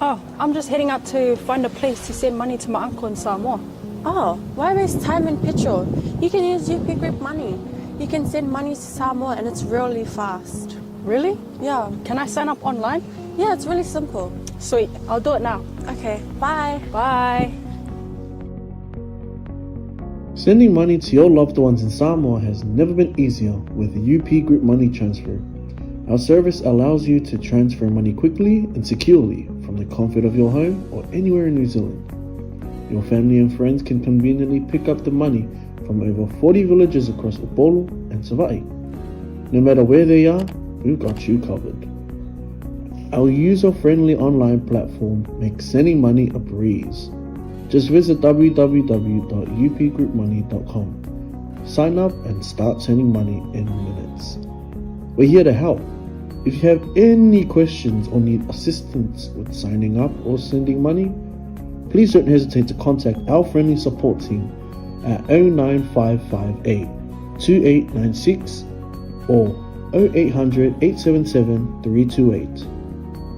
Oh, I'm just heading out to find a place to send money to my uncle in Samoa. Oh, why waste time and petrol? You can use UP Group Money. You can send money to Samoa and it's really fast. Really? Yeah. Can I sign up online? Yeah, it's really simple. Sweet, I'll do it now. Okay, bye. Bye. Sending money to your loved ones in Samoa has never been easier with UP Group Money Transfer. Our service allows you to transfer money quickly and securely from the comfort of your home or anywhere in New Zealand. Your family and friends can conveniently pick up the money from over 40 villages across Upolu and Savai'i. No matter where they are, we've got you covered. Our user-friendly online platform makes sending money a breeze. Just visit www.upgroupmoney.com. Sign up and start sending money in minutes. We're here to help. If you have any questions or need assistance with signing up or sending money, please don't hesitate to contact our friendly support team at 09558 2896 or 0800 877 328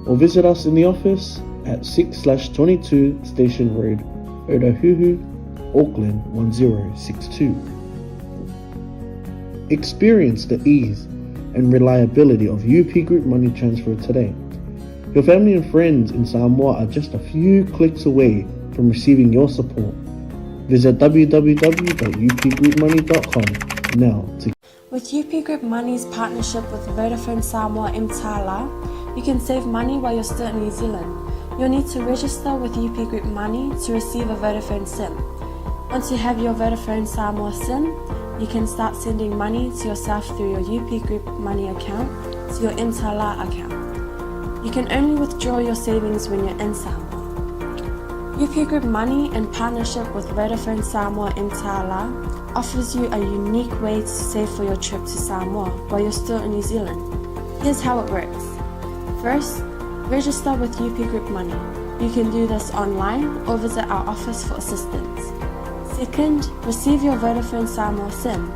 or visit us in the office at 6/22 Station Road, Otahuhu, Auckland 1062. Experience the ease and reliability of UP Group Money Transfer today. Your family and friends in Samoa are just a few clicks away from receiving your support. Visit www.upgroupmoney.com now to With UP Group Money's partnership with Vodafone Samoa Mtala, you can save money while you're still in New Zealand. You'll need to register with UP Group Money to receive a Vodafone SIM. Once you have your Vodafone Samoa SIM, you can start sending money to yourself through your UP Group Money account to your Mtala account. You can only withdraw your savings when you're in Samoa. UP Group Money, in partnership with Vodafone Samoa Mtala, offers you a unique way to save for your trip to Samoa while you're still in New Zealand. Here's how it works. First, register with UP Group Money. You can do this online or visit our office for assistance. Second, receive your Vodafone Samoa SIM.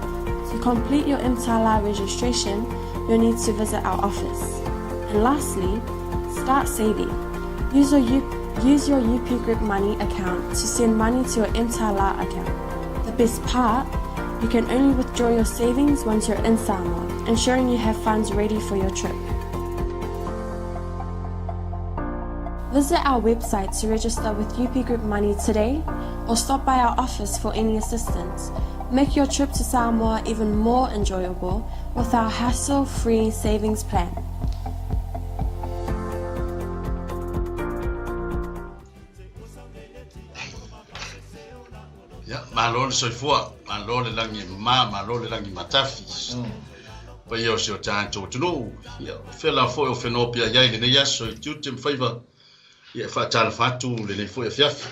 To complete your Mtala registration, you'll need to visit our office. And lastly, start saving. Use your, U- use your UP Group Money account to send money to your Mtala account. The best part, you can only withdraw your savings once you're in Samoa, ensuring you have funds ready for your trip. Visit our website to register with UP Group Money today or stop by our office for any assistance. Make your trip to Samoa even more enjoyable with our hassle-free savings plan. Ia, malo le soifua, malo le lagi e mama, malo le lagi matafi. Paia o si o tatou atunuu, ia, o fea lava foi o whenua pia iai lenei aso i tiute ma faiva, ia, e faatalofa atu lenei foi afiafi.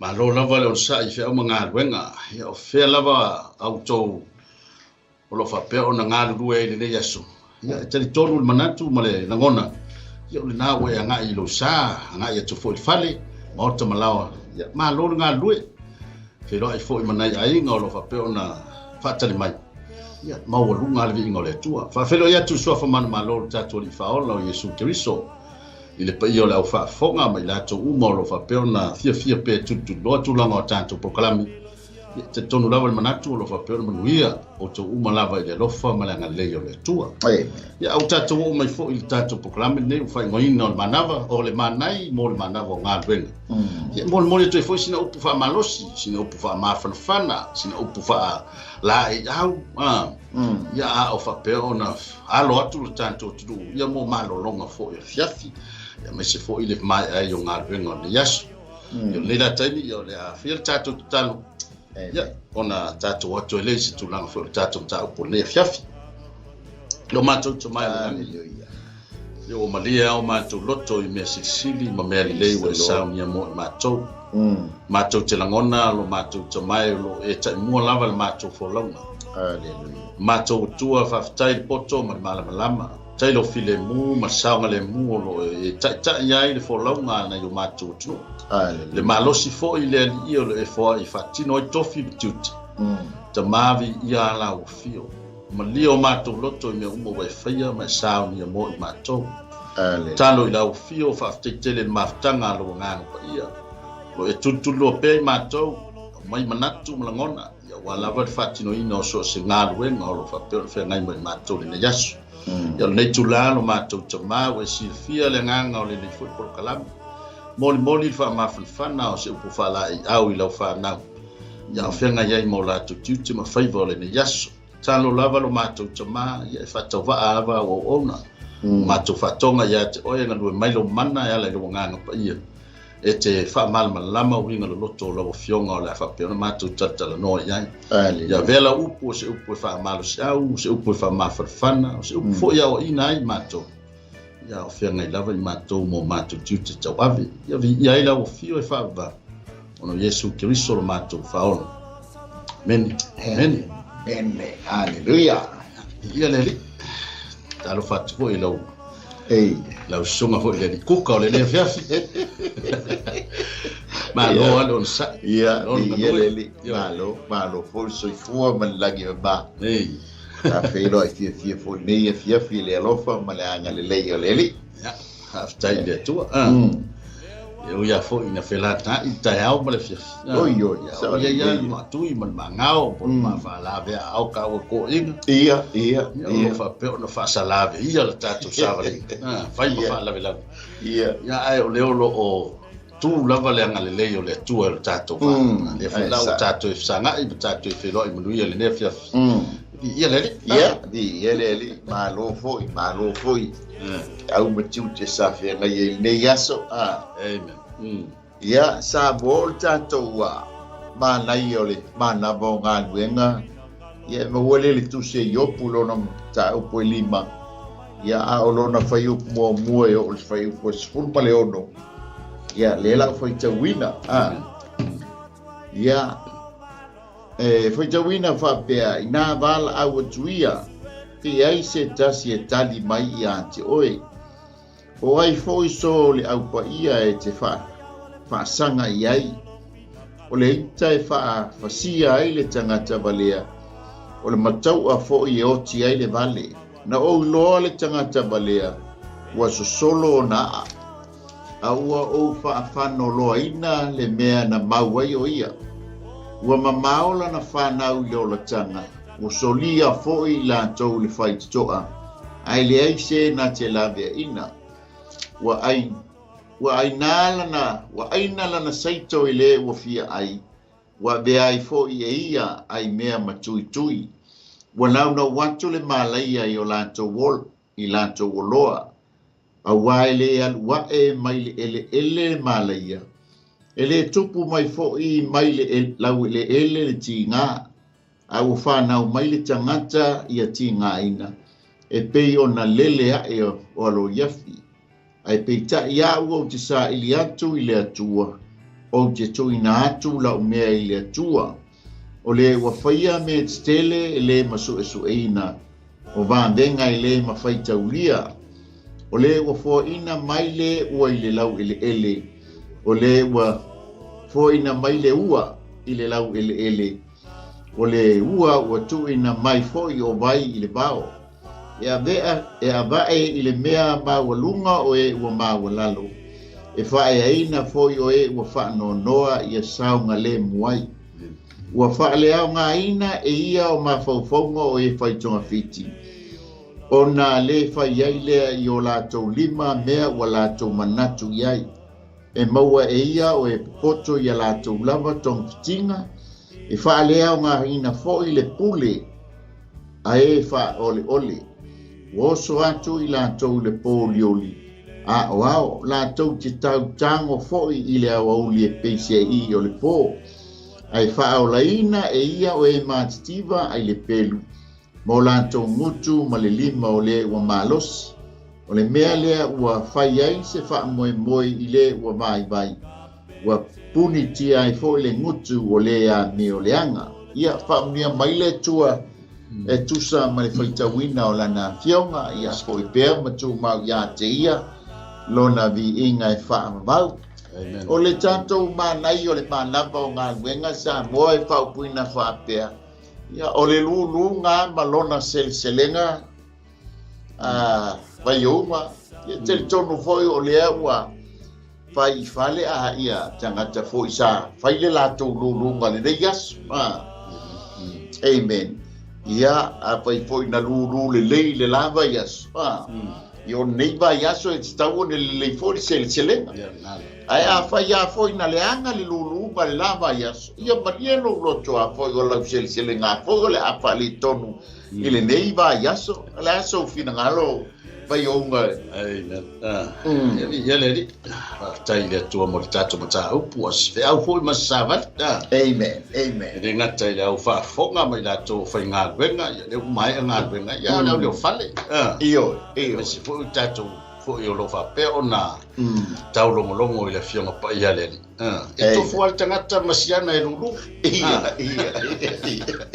Malo lava le onosai i feau ma galuega, ia, o fea lava a outou o lo o faapea ona galulue ai i lenei aso. Ia, e talitonu le manatu ma le lagona, ia, o lena ua e agai i lou sa, agai atu foi i le fale, maota ma laoa, ia, malo le galulue. Feiloai foi ma nai aiga o lo o faapea ona faatali mai. Ia, maualuga le viiga o le Atua. Faafeiloai atu i suafa manumalo o le tatou Alii Faaola o Iesu Keriso i le paia o le au faafofoga ma i latou uma o lo o faapea ona fiafia pea e tulituliloa tulaga o a tatou polokalame. Ia, e talitonu lava le manatu o lo o faapea ona manuia outou uma lava i le alofa ma le agalelei o le Atua. Ia, a ua tatou oo mai foi i le tatou polokalame lenei ua faaigoaina o le manava, o le manai mo le manava o galuega. Ia, e molimoli atu ai foi sina upu faamalosi, sina upu faamafanafana, sina upu faalaeiau, a, ia, a o faapea ona alo atu le tatou atunuu, ia, mo malologa foi o le afiafi, ia, aemaise foi le maea ai o galuega o lenei aso. Ia, o lenei la taimi, ia, o le a faia le tatou tatalo, ia, ona tatou atu ai lea i se tulaga foi o le tatou mataupu o lenei afiafi. Lo matou tomai o le lagi. Ia ua malie lava o matou loto i mea silisili ma mea lelei ua e saunia mo i matou. Matou te lagona lo matou tamae o lo o e taimua lava le matou folauga. Matou Atua, faafetai i le poto ma le malamalama. Faafetai lou filemu ma le saogalemu o lo o e taitai ai le folauga a nai o matou atunuu. Le malosi foi i le Alii o lo o e foai e faatino ai tofi ma tiute. Tama viia ala ua fio. Malie o matou loto i mea uma ua e faia ma e saunia mo i matou. Tatalo i lau Afio, faafetai tele i le mafutaga a lou Agaga Paia. O lo o e tulutululoa pea i matou, aumai manatu ma lagona, ia aua lava le faatinoina o so o se galuega o lo o faapea ona feagai ma i matou i lenei aso. Ia o lenei itula lo matou Tama, ua e silafia le agaga o lenei foi polokalame. Molimoli le faamafanafana o se upu faalaeiau i lau fanau, ia o feagai ai ma o latou tiute ma faiva o lenei aso. Tatalo lava lo matou Tama, ia e faatauvaa lava au auauna, o matou faatoga ia te oe e galue mai lou mana e ala i lou Agaga Paia, e te faamalamalama uiga loloto o lau Afioga o le a faapea ona matou talatalanoa i ai. Ia avea lau upu o se upu e faamalosiau, o se upu e faamafanafana, o se upu foi e aoaina ai matou, ia o feagai lava i matou ma o matou tiute tauave. Ia viia ai lau Afio e faavavau, ona o Iesu Keriso lo matou Faaola. Amene. Amene. Amene. Aleluia. Viia le Alii. Talofa atu foi i lau Ei. Lau susuga foi i le alii kuka o lenei afiafi. Malo lava le onosai. Ia, viia le Alii. Malo, malo foi le soifua ma le lagi e mama. Ei. Sa feiloai fiafia foi i lenei afiafi i le alofa ma le agalelei o le Alii. Ia, faafetai i le Atua. E ui lava foi ina felataai le taeao ma le afiafi. Oi, oi, Ia, o i ai lava le maatui ma le maagao po o le maafaalavea-aao kaua toeaiina. Ia, ia, Ia, o lo o faapea ona faasalaveia le tatou savaliga, fai ma faalavelave. Ia. Ia, ae o lea o lo o tu lava le agalelei o le Atua i lo tatou va. Lea foi la ua tatou e fesagai ma tatou e feiloai manuia i lenei afiafi. Viia le Alii. Ia, viia le Alii. Malo foi, malo foi. Au ma tiute sa feagai ai i lenei aso. Amen. Ia, sa moa o le tatou manaia o le manava o galuega, ia e maua lea i le tusi a Iopu i lona mataupu e lima, ia a o lona fuaiupu muamua e oo i le fuaiupu e 16, ia lea la ua faitauina. A, ia, e faitauina faapea, Inā valaau atu ia, e i ai se tasi e tali mai ia te oe. O ai foi so le au paia e te faasaga i ai? O le ita e faafasia ai le tagata valea, o le mataua foi e oti ai le vale. Na ou iloa le tagata valea, ua sosolo ona aa, a ua ou faafanoloaina le mea na mau ai o ia. Ua mamao lana fanau i le olataga, ua solia foi i latou le faitotoa, ae leai se na te laveaina. Ua ai, ua aina lana, ua aina lana saito i le ua fia ai, ua avea ai foi e ia ai mea matuitui. Ua naunau atu le malaia i o latou ol, i latou oloa, auā e le alu aʻe mai le eleele le malaia, e le tupu mai foi mai le laueleele le tigā. A ua fanau mai le tagata ia tigaina, e pei ona lele aʻe o aloiafi. Ae peitai aʻu ou te saili atu i le Atua, ou te tuuina atu lau mea i le Atua. O le ua faia mea tetele e le masuesueina, o vavega e le mafaitaulia. O le ua foaina mai le ua i le laueleele, o le ua foaina mai le ua i le laueleele, O le ua ua tuuina mai foi o vai i le vao, e avea, e avae i le mea maualuga o e ua maualalo, e faaeaina foi o e ua faanoanoa ia saogalemu ai. Ua faaleaogaina e ia o mafaufauga o e fai togafiti, ona le fai ai lea i o latou lima mea ua latou manatu i ai. E maua e ia o e popoto i a latou lava togafitiga, e faaleaogaina foi le pule a e faaoleole. Ua oso atu i latou i le pōlioli, a o ao, latou te tautago foi i le aoauli e peiseai o le pō. Ae faaolaina e ia o e matitiva ai le pelu, ma o latou gutu ma le lima o le ua malosi. O le mea lea ua fai ai se faamoemoe i le ua vaivai, ua punitia ai foi le gutu o le amioleaga. Ia faamanuia mai le Atua e tusa ma le faitauina o Lana Afioga, ia foi pea ma tumau ia te Ia Lona viiga e faavavau. O le tatou manaia o le manava o galuega Samoa e faaupuina faapea, Ia, o le luluga ma lona seleselega a Vaiouma, Ia talitonu foi o lea ua fai i fale a ia tagata foi sa fai le latou luluga lenei aso. Amen. Ia, afai foi na lulu lelei le la vaiaso, ia o lenei vaiaso e tatau ona lelei foi le seleselega. Ae afai lava foi na leaga le luluga le la vaiaso, ia malie lou loto a foi o lau seleselega foi o le a faaletonu i lenei vaiaso. O le a sou finagalo Vaiouga? Amen. Ia le Alii, faafetai i le Atua mo le tatou mataupu, o se feau foi ma se savali. Amen. Amen. E le gata i le au faafofoga ma i latou o faigaluega, ia lea ua maea galuega, ia o le au lea o fale. Ioe, ioe. Aemaise foi o tatou foi o lo o faapea ona taulogologo i le Afioga Paia a le Alii. E tofu lava le tagata ma siana e lulu. Ia, ia, ia.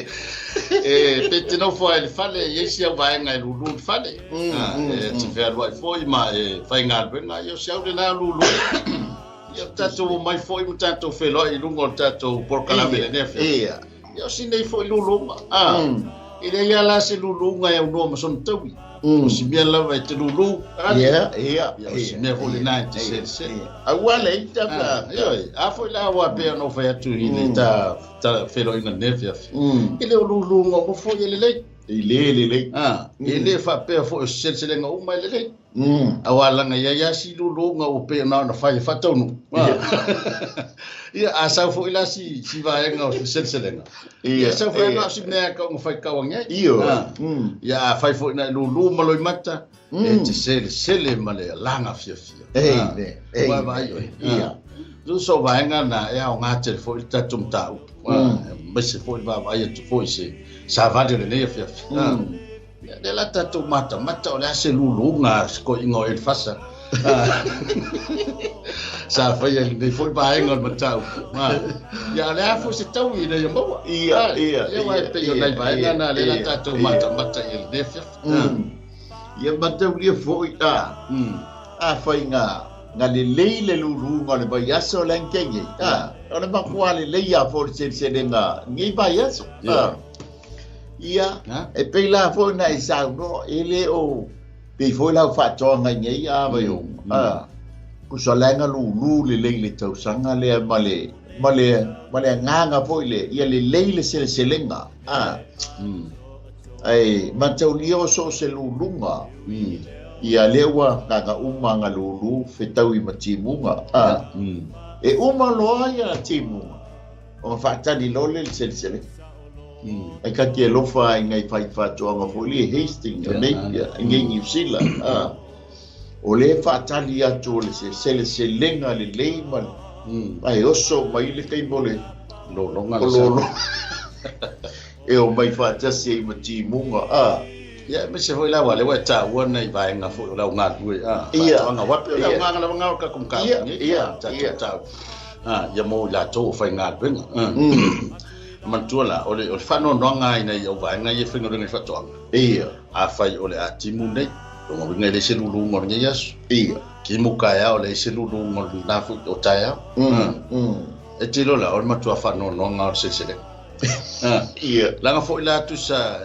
E pe te nofo ai i le fale, e i ai si au vaega e lulu i le fale. E te fealuai foi ma e faigaluega, ia o si au lena lulu. Ia o tatou omai foi ma tatou feiloai i luga o le tatou polokalame i lenei afiafi. Ia. Ia o si nei foi luluga. E leai lava la se luluga e aunoa ma sona taui. O si mea lava e te lulu. Ia, ia. Ia o si mea foi lena e te selesele. Aua le ita pa. Ioe, a foi la ua pei ona ou fai atu i le ta feiloaiga i lenei afiafi. E le o luluga uma foi e lelei. E le lelei. E le faapea foi o se seleselega uma e lelei. Aua leaga e i ai lava si luluga ua pei ona fai e faataunuu. Ia, a sau foi la si vaega o le seleselega, ia sau foi na o si mea e tau ona faitau ane ai. Ia, a fai foi na e lulu ma loimata, e te selesele ma le alaga fiafia. Amen. Ua vaai oe. Ia. So so vaega na e aoga tele foi le tatou mataupu. Aemaise foi le vaavaai atu foi i se savali o lenei afiafi. Ia, lea la tatou matamata o le a se luluga a se toeaina o Elifasa sa faia i lenei foi vaega o le mataupu. Ia, o le a foi se taui ina ia maua. Ia, ia, Ia, aua e pei o nai vaega na lea la tatou matamata i lenei afiafi. Ia mataulia foi, afai na lelei le luluga o le vaiaso le anikeigei, o le matua lelei lava foi o le seleselega i lenei vaiaso. Ia, e pei la foi na e saunoa, e le o pei foi lau faatoaga i nei a Vaiouga. Tusa la e lulu lelei le tausaga lea ma le ma le ma le agaga foi le ia lelei le seleselega. Ae mataulia o so o se luluga. Ia lea ua gaga uma ga lulu fetaui ma timuga. E uma loa ia timuga ona faatali loa lea i le seleselega. Ai ka te alofa i ngai fai faatoaga foi le Hastings o nei i nei New Zealand. O le faatali atu o le seleselega lelei ma le ae oso mai le taimi o le lologa o lologa e o mai faatasi ai ma timuga. Ia, aemaise foi la ua lea ua e taua nai vaega foi o le au galulue, Ia. faatoaga wape o le Ia. auga lava na o le tatou mataupu Ia, nei, ia, tatou ia. mataupu. Ia mo i latou o faigaluega. Manatua la, o le faanoanoaga i nai au vaega ia e faigaluega i faatoaga. Ia. Afai o le a timu nei, lona uiga e leai se luluga o lenei aso. Ia. Timu taeao, leai se luluga o lena foi o taeao. E tilo la, o le matua faanoanoaga o le seleselega. Ia. Leaga foi la tusa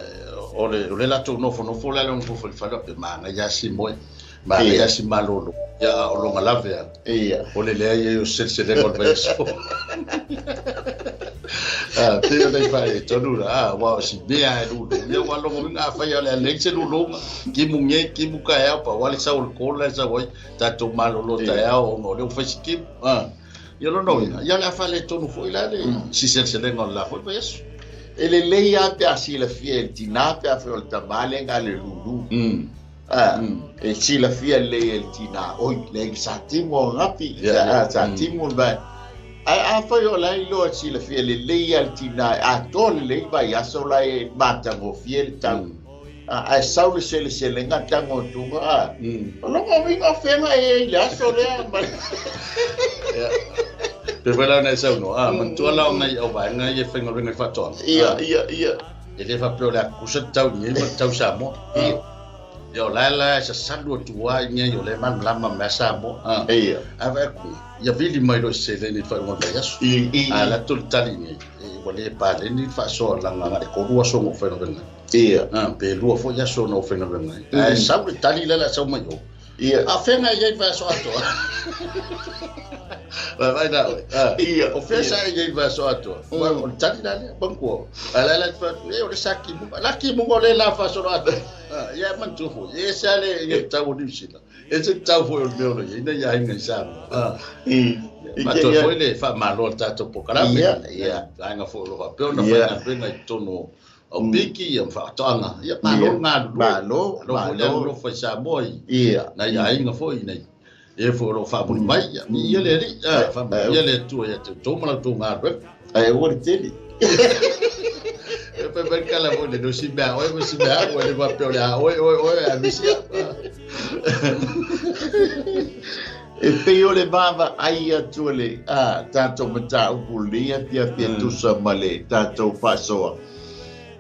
o le latou nofonofo la le nofo i le fale pe manaia si moe, manaia si malolo. Ia, a o longa lave a. Ia. O le leai ai o seleselega o le vaiaso. Pei o nei faaletonu la, aua o si mea e lulu. Ia, ua longa uiga afai o le a leai se luluga, timu nei, timu taeao, pa ua le sau o le kola e sau ai, tatou malolo taeao ona o lea ua fai si timu. Ia lona uiga, ia o le a faaletonu foi la le si seleselega o le la foi vaiaso. E lelei lava pe a silafia e le tinā pe afai o le tamā lea na le lulu. E silafia lelei e le tinā, oi, leai sa timu o ananafi, sa timu le vaega. Ae afai o la e iloa e silafia lelei lava le tinā e atoa lelei vaiaso la e matagofie le tau. Ae sau le seleselega tago atuga, o lona uiga o fea e ai i le aso lea. Pe foi la ona e saunoa, manatua la o nai au vaega ia e faigaluega i faatoaga. Ia, ia, ia. E le faapea o le a tutusa le tau i nei ma le tau Samoa. Ia. Ia o la la e sasalu atu lava i nei o lea e malamalama mai a Samoa. Ia. Ae vaai atu, ia vili mai loa i se seleni i le faaiuga o le vaiaso. I, i. A alu atu le tali nei, ua le paleni le faasoa laga na o le 3 aso na ou faigaluega ai. Ia. Pe 2 foi aso na ou faigaluega ai. Ae sau le tali lea o le a sau mai o. Ia. A o fea e i ai vaiaso atoa? Vaavaai la oe. Ia. O fea sa e i ai vaiaso atoa? Ua o le tali la lea, manatua. A la la te fai atu, e o le sa timuga. La timuga o lea la faasolo atu. Ia e manatua foi, e ese lava le le tau o Niu Sila, e ese le tau foi o le mea o lo o i ai nai aiga i Samoa. Matou foi le faamalo a le tatou polokalame. Ia, ia. Vaega foi o lo o faapea ona faigaluega i totonu o au piki ia ma faatoaga. Ia malo le galulue. Malo, malo foi le alolofa i Samoa i Ia. nai aiga foi i nai e foi o lo o faamuli mai. Ia, viia le Alii, faamanuia le Atua ia te outou ma la outou galuega. Ae ua le tele. E fai mai le tala foi le no si mea oe ma si mea au, e le faapea o le a oe, oe, oe, a misi au. E pei o le vaavaai atu o le tatou mataupu lenei afiafi e tusa ma le tatou faasoa,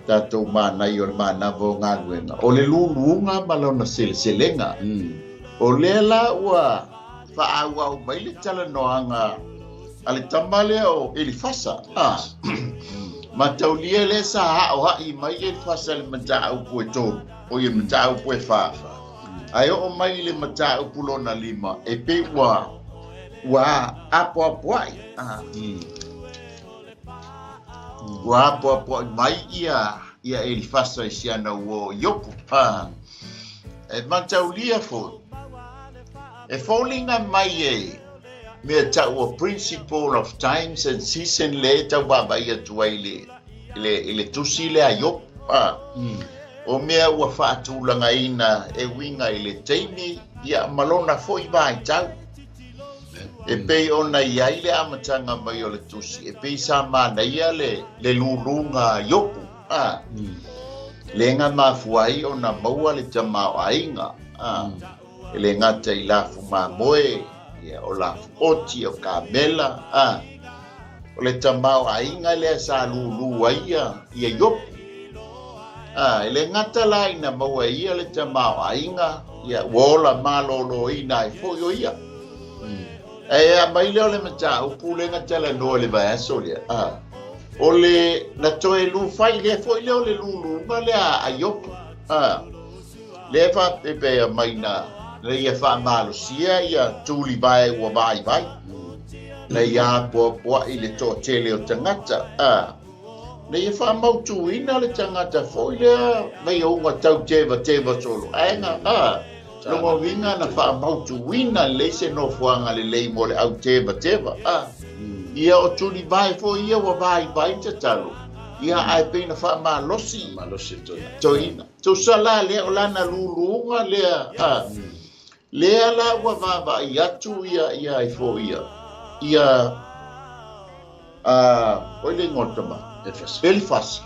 tatou manaia o le manava o galuega, o le luluga ma lona seleselega. O lea la ua faaauau mai le talanoaga a le tama lea o Elifasa. Mataulia lea sa aoai mai Elifasa i le mataupu e tolu, o ia mataupu e fa. Ae oo mai i le mataupu lona lima, e pei ua ua apoapoai. Ua apoapoai mai ia ia Elifasa i si ana uo Iopu. E mataulia foi, e foliga mai e mea taua Principle of Times and Season le e tau vaavaai atu ai i le, i le tusi lea a Iopu. O mea ua faatulagaina e uiga i le taimi ia ma lona foi vaitau. E pei ona i ai le amataga mai o le tusi, e pei sa manaia le, le luluga a Iopu, a, le ga mafua ai ona maua le tamaoaiga, a, e le gata i lafu mamoe, ia, o lafu oti, o kamela, a, o le tamaoaiga lea sa lulu ai ia, ia Iopu. A, e le gata la ina maua e ia le tamaoaiga, ia, ua ola malōlōina ai foi o ia. Ae aumai lea o le mataupu lea na talanoa i le vaiaso lea, a, o le na toe lufai lea foi lea o le luluga lea a Iopu, a, lea e faapea mai na, na ia faamalosia ia tulivae ua vaivai, na ia apoapoai le toatele o tagata, a, na ia faamautuina le tagata foi lea na ia uga tau tevateva solo ae na, a, lona uiga na faamautuina lelei se nofoaga lelei mo le au tevateva, a, ia o tulivae foi ia ua vaivai tatalo, ia ae pei na faamalosi Malosi le toeaina. toeaina. Tusa la lea o lana luluga lea, a, lea la ua vaavaai atu ia ia ai foi ia ia a oi le igoa o le tama Elifasi. Elifasi.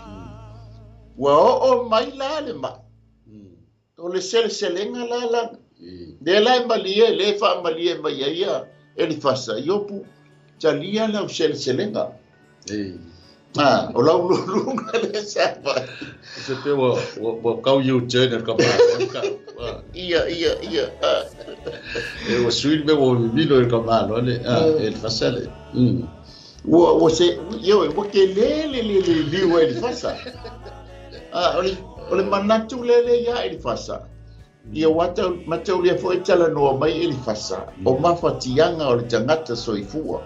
Ua oo mai la le mai. O le seleselega la lana. Lea la e malie, lea e faamalie mai ai ia Elifasa, Iopu, talia lau seleselega. Ah, o lau luluga lea sa fai. Se pe ua, ua, ua kau U-turn e ka malo. Ka, ah. Ia, ia, ia. Ah. E ua sui le mea ua mimilo e ka malo ale. Ah, Elifasa le. Ua, ua se, ioe, ua tele le le le liu a Elifasa. Ah, o le, o le manatu lea lea ia Elifasa. Ia ua tau, mataulia foi talanoa mai Elifasa, o mafatiaga o le tagata soifua.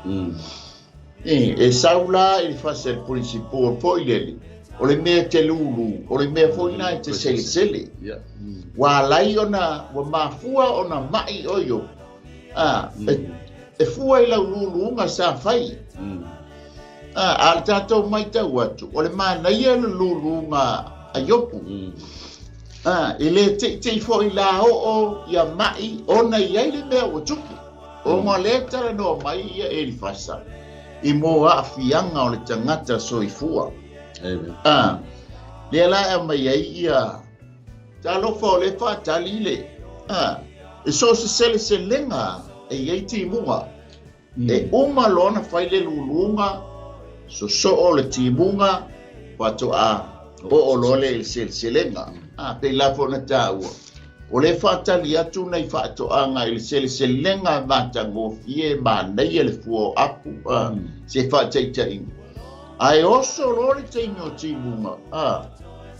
E, e sau la Elifasa i le principle foi lele, o le mea e te lulu, o le mea foi lena e te selesele. Ua alai ona, ua mafua ona mai oe Iopu. A, e, e fua i lau luluga sa fai. A, a o le tatou matau atu, o le manaia le luluga a Iopu. A, e le teitei foi la oo ia mai ona i ai le mea ua tupu. Ona o lea e talanoa mai ia Elifasa i mo aafiaga o le tagata soifua. Amen. A, lea la e aumai ai ia talofa o lea e faatali le, a, e so o se seleselega e i ai timuga. E uma loa ona fai le luluga, sosoo le timuga, faatoa oo loa lea i le seleselega. A, pei la foi ona taua, o lea e faatali atu nai faatoaga i le seleselega matagofie, manaia le fua o apu, a, se faataitaiga. Ae oso loa le taimi o timuga, a,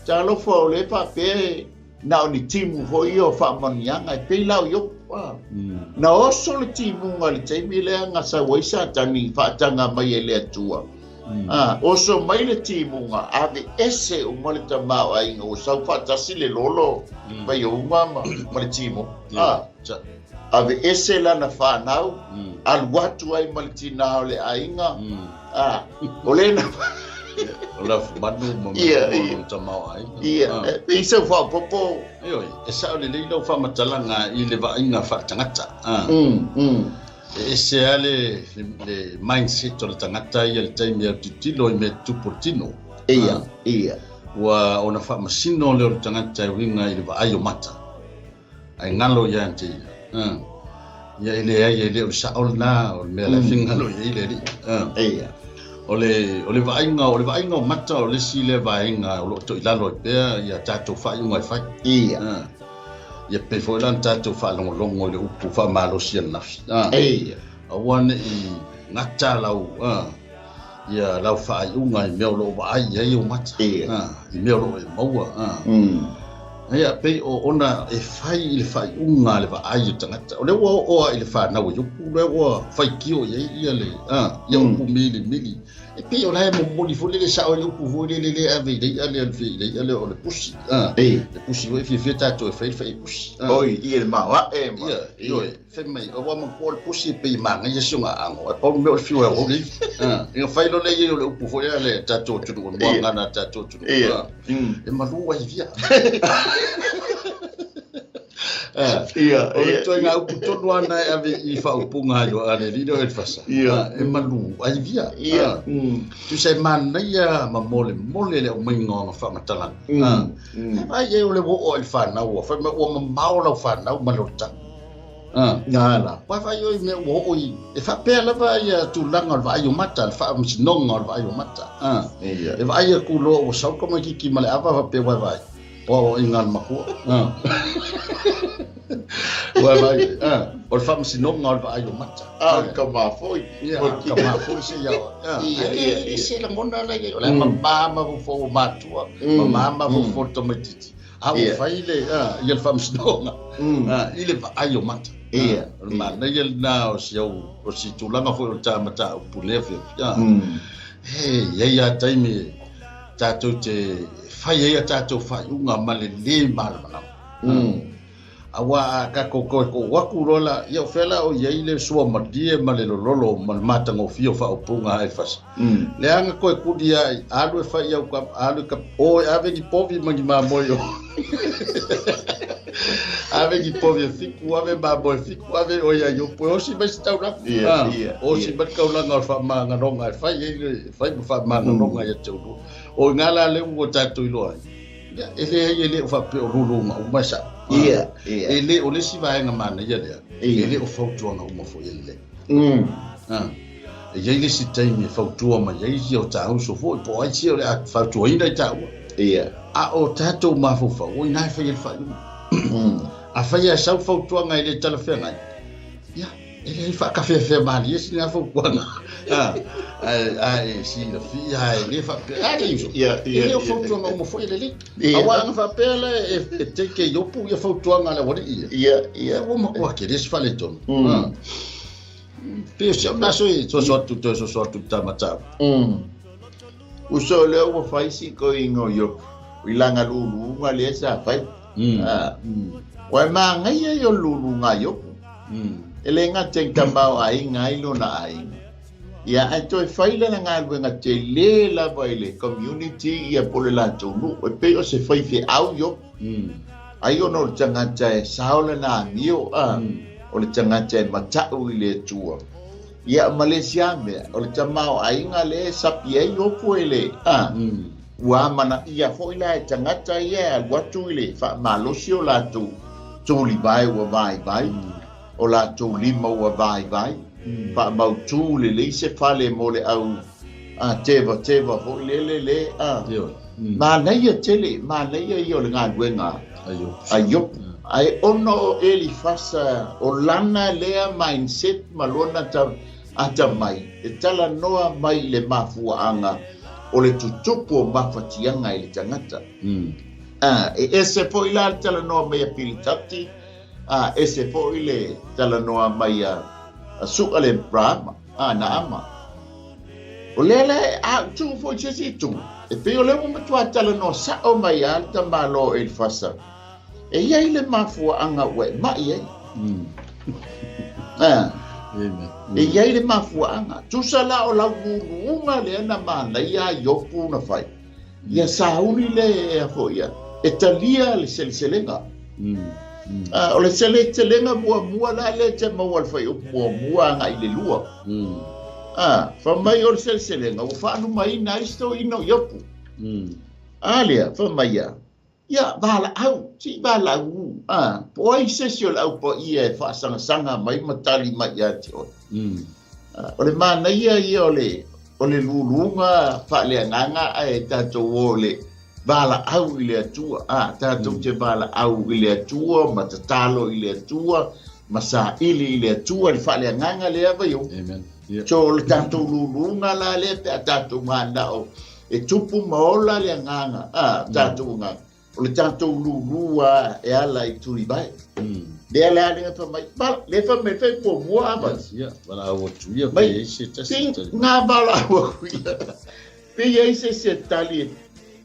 talofa o lea e faapea e na o ni timu foi ia o faamanuiaga, e pei la o Iopu. Na oso le timuga i le taimi lea na sau ai Satani faataga mai e le Atua. Oso mai le timuga, aveese uma le tamaoaiga ua sau faatasi le lolo vaiouga ma le timuga. Aveese lana fanau, alu atu ai ma le tinā o le aiga. O lena. O le afumanu ma mea uma o lona tamaoaiga. Ia, e pei sau faaopoopo. Ioe, e sao lelei lau faamatalaga i le vaaiga faaletagata. E ese lava le mindset o le tagata ia i le taimi e autilotilo i mea tutupu o le tino. Ia, ia. Ua ona faamasino lea o le tagata e uiga i le vaai o mata. Ae galo ia te ia. Ia e leai, e le o le sao lena o le mea la e finagalo i ai le alii. Ia. O le, o le vaaiga, o le vaaiga o mata o le isi lea vaega o lo o toilalo ai pea ia tatou faaiuga e fai. Ia. Ia pei foi la ona tatou faalogologo i le upu faamalosi ananafi. Ia. Aua ne i gata lau, ia lau faaiuga i mea o lo o vaai i ai ou mata. Ia. I mea o lo o e maua. Ia, pei o ona e fai i le faaiuga a le vaai o tagata. O lea ua oo lava i le fanau e Iopu, lea ua faitio i ai ia le, ia upu milimili. E pei o la e momoli foi lele sao ai le upu foi lele le ave i le i'a lea, i le i'a lea o le pusi. Le pusi foi e fiafia tatou e fai le fai pusi. Oi, ia le maoae ma. Ia, ioe, fai mai, aua manatua o le pusi e pei e manaia si ona aano, ae pau le mea o le fiu e aoao le ivi. Ina fai loa lea i ai o le upu foi lea a le tatou atunuu, le muagana a le tatou atunuu. E malu ai via. O le ituaiga upu tonu lava lena e ave i faaupuga ai a le alii lea o Elifasa. E malu ai via. Tusa e manaia ma molemole le aumaiga o ana faamatalaga. Vaai ai o le ua oo i le fanau ua fai mai ua mamao lau fanau ma le olataga. Nala. Ua vaai oe i mea ua oo i, e faapea lava ia tulaga o le vaai o mata, le faamasinoga o le vaai o mata. E vaai atu loa ua sau le tamaititi ma le ava faapea ua e vaai, o aoaiga a le matua. Ua e vaai, o le faamasinoga o le vaai o mata. A o le tama foi. Ia, o le tama foi se ia. E ese lagona la i ai, o la e mama mafaufau o matua, mama mafaufau o le tamaititi. A ua fai le, ia le faamasinoga i le vaai o mata. O le manaia lena o si au, o si tulaga foi o le ta mataupu lea afiafi. E i ai lava taimi tatou te fai ai a tatou faaiuga ma le lē malamalama. Aua a tatou toe tou atu loa la, ia o fea la o i ai le suamalie ma le lololo ma le matagofie o faaupuga a Elifasa. Leaga toe tuli ai, alu e fai i au kapa, alu i kapa, o e ave ni povi ma ni mamoe o. Ave ni povi e fiku, ave mamoe e fiku, ave o ia Iopu e osi mai se taulaga. Osi mai le taulaga o le faamagaloga e fai ai le, fai ma faamagaloga ia te oulua. O i ina la lea ua tatou iloa ai, ia, e leai e le o faapea o luluga uma e sao. E le o le isi vaega manaia lea, e le o fautuaga uma foi e lelei. E i ai le isi taimi e fautua mai ai isi o ta uso foi, po o ai sia o le a fautuaina i taua. A o tatou mafaufau, o i ina e fai ai le faaiuga. Afai e sau fautuaga e le talafeagai, ia, e leai faatafeafea malie sina fautuaga. Ae silafia, e le faapea, a le uso, e le o fautuaga uma foi e lelei. Aua ana faapea la e take e Iopu ia fautuaga a le aualii ia. Ia ua matua tele se faaletonu. Pei o si au lena soe soso atu toe soso atu i ta mataupu. Uso lea ua fai si toeaina o Iopu i lana luluga lea sa fai. Ua e manaia ia o le luluga a Iopu. E le gata i tamaoaiga ai lona aiga. Ia ae toe fai lana galuega tele lava i le community ia po o le latou nuu. E pei o se faifeau Iopu. Ai ona o le tagata e sao lana amio, o le tagata e mata'u i le Atua. Ia, ma le isi lava mea, o le tamaoaiga lea e sapi ai Iopu e le, ua amanaia foi la e tagata ia e alu atu i le faamalosi o latou tulivae ua vaivai, o latou lima ua vaivai, faamautu lelei se fale mo le au tevateva foi lele le, Manaia tele, manaia ia o le galuega a Iopu. Ae ona o Elifasa, o lana lea mindset ma lona atamai, e talanoa mai i le mafuaaga o le tutupu o mafatiaga i le tagata. E ese foi la le talanoa mai a Pilitati, A ese foʻi le talanoa mai a Suʻa le Brahma, a Naama. O lea la a ou tuu foi i se isi itu, e pei o lea ua matuā talanoa saʻo mai lava le tamāloa o Elifasa, e i ai le mafuaaga ua e maʻi ai. A, e i ai le mafuaaga. Tusa la o lau luluga lea na manaia a Iopu na fai, ia sauni le a foi ia, e talia le seleselega. A, o le seleselega muamua la lea e te maua i le fuaiupu muamua agai i le lua. A, fai mai o le seleselega ua faalumaina ai se toeaina o Iopu. A lea, fai mai ia, ia valaau, se i valaau, a, po o ai se isi o le au paia e faasagasaga mai ma tali mai ia te oe. A, o le manaia ia o le, o le luluga faaleagaga ae tatou o le valaau i le Atua. A, tatou te valaau i le Atua ma tatalo i le Atua ma saili i le Atua le faaleagaga lea vai o. Amen. Yeah. So o le tatou luluga la lea pe a tatou manao e tupu ma ola le agaga, a, tatou agaga. O le tatou lulu a e ala i Tulivae. Lea la le fai mai, le fai mai fai muamua a vai. Yes, yeah. Valaau atu ia Mai, pe i ai se tasi Ping, tali. ngā valaau aku ia. Pe i ai se se tali,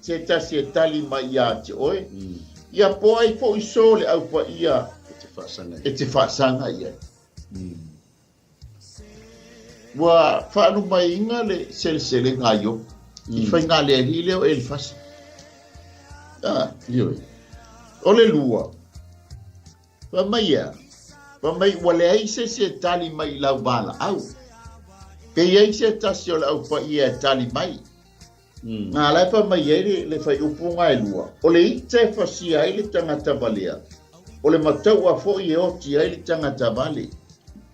se tasi e tali mai ia te oe. Ia po ai foʻi so le au paia E te faasaga e te faasaga i ai. Ua faalumaina le seleselega a Iopu i faiga le alii lea o Elifasa. Ah, Ioe. o le lua, fai mai ia, fai mai ua leai se isi e tali mai i lau valaau. Pe i ai se tasi o le au paia e tali mai. Ngā la e fai mai ai le, le fuaiupu ga e lua. O le ita e fasia ai le tagata valea. O le mataua foʻi e oti ai le tagata vale.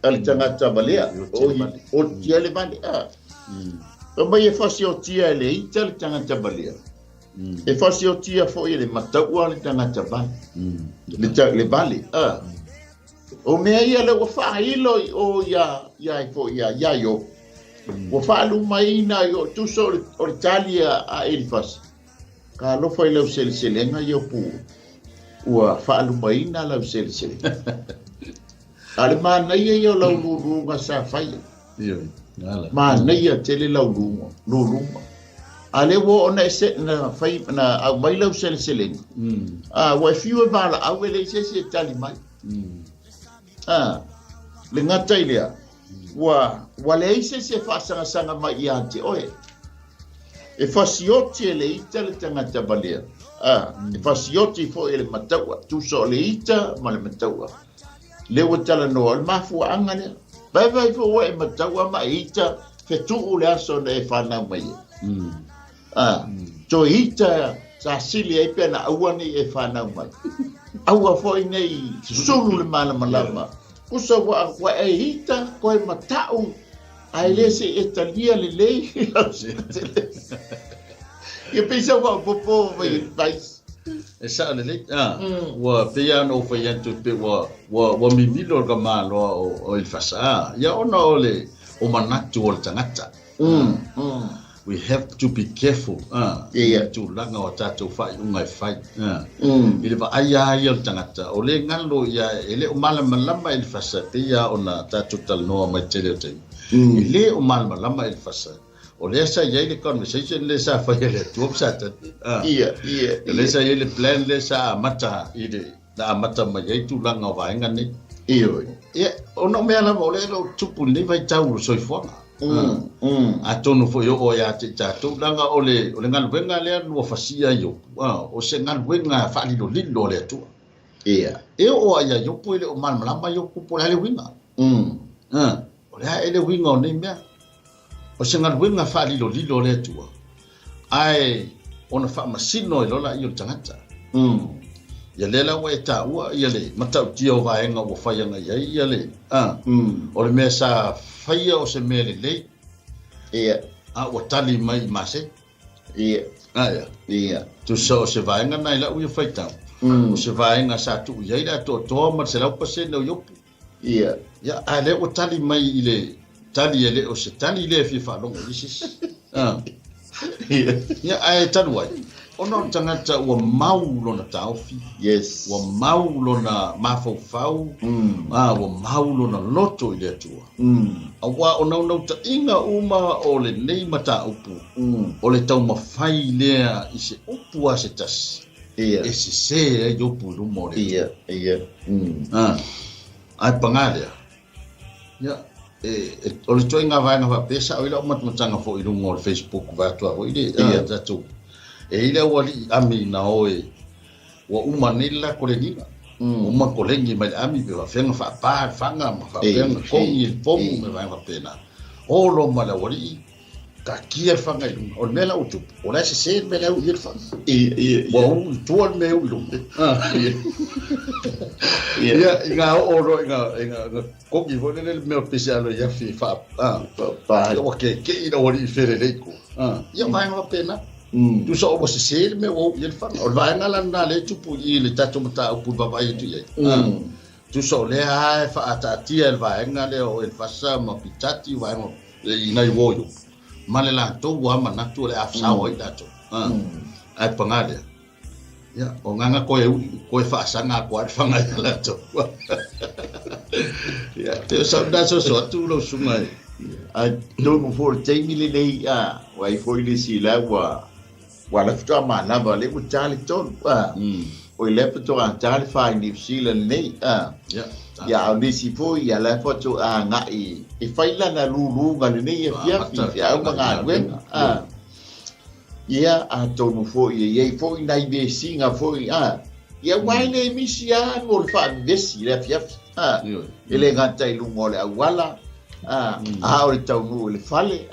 A le tagata valea. E oti le vale. Oti ai le vale. Ah. Fai mai e fasiotia e le ita le tagata valea. E fasiotia foʻi e le mataua le tagata vale. Le, le vale. Ah. O mea ia le ua faailo i o ia, ia ai foʻi ia, ia Iopu. Ua faalumaina i o tusa o le tali a Elifasi. Ka alofa i lau seleselega Iopu. Ua faalumaina lau seleselega. A le manaia ia o lau luluga sa faia. Ioe. Ala. Manaia tele lau luga, luluga. A le ua ona e se, na fai, na aumai lau seleselega. A, ua e fiu e valaau e leai se isi e tali mai. A, le gata i lea, ua, ua leai se isi e faasagasaga mai ia te oe. E fasioti e le ita le tagata valea. A, e fasioti foʻi e le mataua. Tusa o le ita ma le mataua. Le ua talanoa, o le mafuaaga lea. Vaivai foʻi ua e mataua ma e ita fetuu le aso na e fanau mai ai. A, toe ita sa sili ai pe na aua nei e fanau mai. Aua foʻi nei sulu le malamalama. Kusa ua, ua e ita koe matau ae le se e talia lelei. Ia pei sa faaopoopo mai advice. E saʻo lelei. Ah, ua pei lava ona ou fai atu pe ua ua ua mimilo le tamāloa o Elifasa. Ah, ia ona o le o manatu o le tagata. We have to be careful. Ah, i tulaga o tatou faaiuga e fai. Ah. I le vaai lava ia o le tagata, o le galo ia e le o malamalama Elifasa pei lava ona tatou talanoa mai tele o taimi. E lē o malamalama Elifasa. O lea sa i ai le conversation le sa fai e le Atua ma Satani. Ah. Ia, ia, O lea sa i ai le plan le sa amata i le na amata mai ai tulaga o vaega nei. Ioe. Ia, ona o mea lava o lea o lo o tupu i lenei vaitau o le soifuaga. Atonu foʻi oo ia te i tatou leaga o le galuega lea ua fasia Iopu. Ah, o se galuega faalilolilo a le Atua. E oo ai ia Iopu e le o malamalama Iopu po o le a le uiga. Ah, o le a e le uiga o nei mea. O se galuega faalilolilo a le Atua. Ae ona faamasino ai loa laia o le tagata. Ia lea la ua e taua ia le matautia o vaega ua fai agai ai ia le ah, o le mea sa faia o se mea lelei. A ua tali mai i masei. Aia. Tusa o se vaega na i lau ia faitau. O se vaega sa tuu i ai le atoatoa ma le 100% o Iopu. Ia, a lea ua tali mai i le tali e le o se tali lea e fia faalogo i se isi. Ah. Ia, ae talu ai. Ona o le tagata ua mau lona taofi. Yes. Ua mau lona mafaufau. A ua mau lona loto i le Atua. Auā o naunautaiga uma o lenei mataupu, o le taumafai lea i se upu a se tasi e sesē ai upu i luma o le Atua. A, ae pagā lea, ia, e, e, o le ituaiga vaega faapea e sao ai lau matamataga foi i luga o le Facebook vaeatu a foi le, a, tatou, e i ai le aualii ami na o e, Ua uma nei le la kolegiga. Ua uma ona kolegi mai le ami pe faapefea ona faapa le faga ma faapefea ona kogi le pomu ma vaega faapena. Olo ma le aualii, taatia le faga i luga. O le mea la ua tupu, o la e sese le mea la e uu i ai le faga. Ua uu i tua le mea e uu i luga. Ia, i ngā oo loa i ngā, i ngā, ngā kogi foi lele le mea o le pese alo i afi e faa, ia ua keke'i le aualii felelei i tua. Ia, vaega faapena. Tusa ua sese le mea ua oo i ai le faga. O le vaega la lena lea e tupu i i le tatou mataupu i vaavaai atu i ai. Tusa o lea lava e faaataatia e le vaega lea o Elefasa ma Pitati vaega i nai uo i upu, ma le latou lava manatu o le a sao ai latou. Ae paga lea, ia, o agaga koe u'i, koe faasaga atu lava le faga ia latou. Ia, pei o sau lena soso atu lau susuga e. Ae tonu foi o le taimi lenei, ua i ai foi le isi la ua ua la faatoa manava lea ua ta le 3, oi lea faatoa ta le 4 i Niu Sila lenei, ia a o nisi foi ia la faatoa agai e fai lana luluga lenei afiafi i feau ma galuega, ia atonu foi e i ai foi nai vesiga foi, ia aua e le misi lava mo le faavevesi i le afiafi, e le gata i luga o le auala, a o le taunuu i le fale,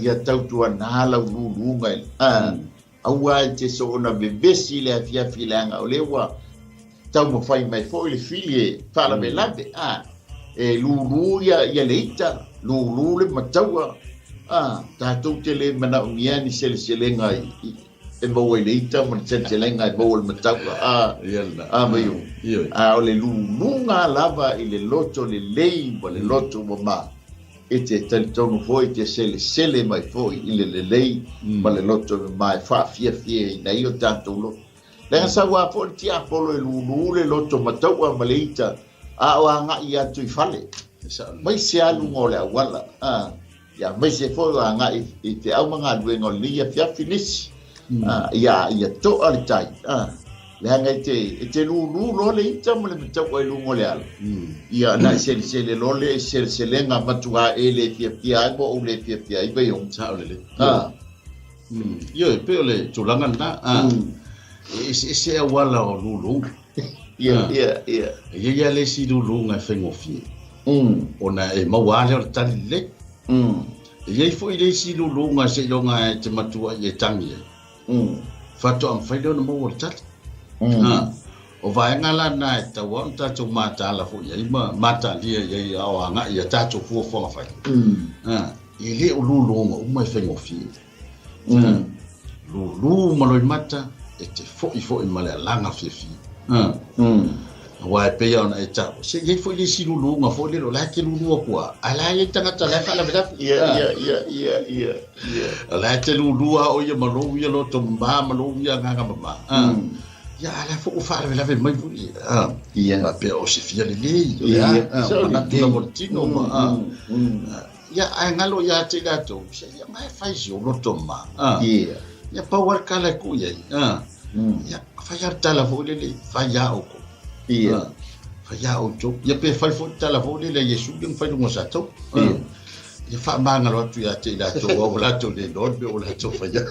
ia tautuana lau luluga, aua e te soona vevesi i le afiafi leaga o lea ua taumafai mai foi le fili e faalavelave, e lulu ia le ita, lulu le mataua, tatou te le manaomia ni seleselega e maua i le ita ma le seleselega e maua i le mataua, a Vaio. A o le luluga lava i le loto lelei ma le loto mama, e te talitonu foi e te selesele mai foi i le lelei ma le loto mama e faafiafiaina ai o tatou loto. Leaga sau lava foi le tiapolo e lulu le loto mataua ma le ita, a o agai atu i fale, mai se aluga o le auala, Ia aemaise foi o agai i feau ma galuega o lenei afiafi nisi. Ia, ia toa le tai. Leaga e te, e te lulu loa le ita ma le mataua i luga o le ala. Ia, na e selesele loa le seleselega matua e le fiafia ai ma ou le fiafia ai Vaioga. Sao lelei. Ioe, pei o le tulaga lena. E eseese auala o luluga. Ia, ia, ia. E i ai lava le isi luluga e faigofie, ona e maua lava lea o le tali lelei. E i ai foi le isi luluga seiloga e te matua i e tagi ai, faatoa mafai lea ona maua le tali. O vaega la na e tatau lava ona tatou mataala foi i ai ma matalia i ai a o agai i a tatou fuafuaga fai. E le o luluga uma e faigofie. Lulu ma loimata e te foi foi ma le alaga fiafia. Aua e pei ona e taua, se i ai foi le isi luluga foi lele, o la e te lulu atu lava, ae la e i ai tagata o la e faalavelave. Ia, ia, ia, ia, ia, ia. O la e te lulu lava o ia ma lou ia loto mama ma lou ia agaga mama. Ia, a o la foi ua faalavelave mai foi. Ia. Faapea o se fia lelei, o le a, manatu lava o le tino ma. Ia, ae galo ia te i latou, se ia mai fai si ou loto ma. Ia. Ia pau lava le tala e tuu i ai. Ia, fai lava le tala foi lele, fai lava outou. Ia. Fai lava outou. Ia pe fai foi le tala foi lele a Iesu lea na fai i luga o Sataua. Ia. Ia faamagalo atu ia te i latou aua ua latou le iloa le mea ua latou faia.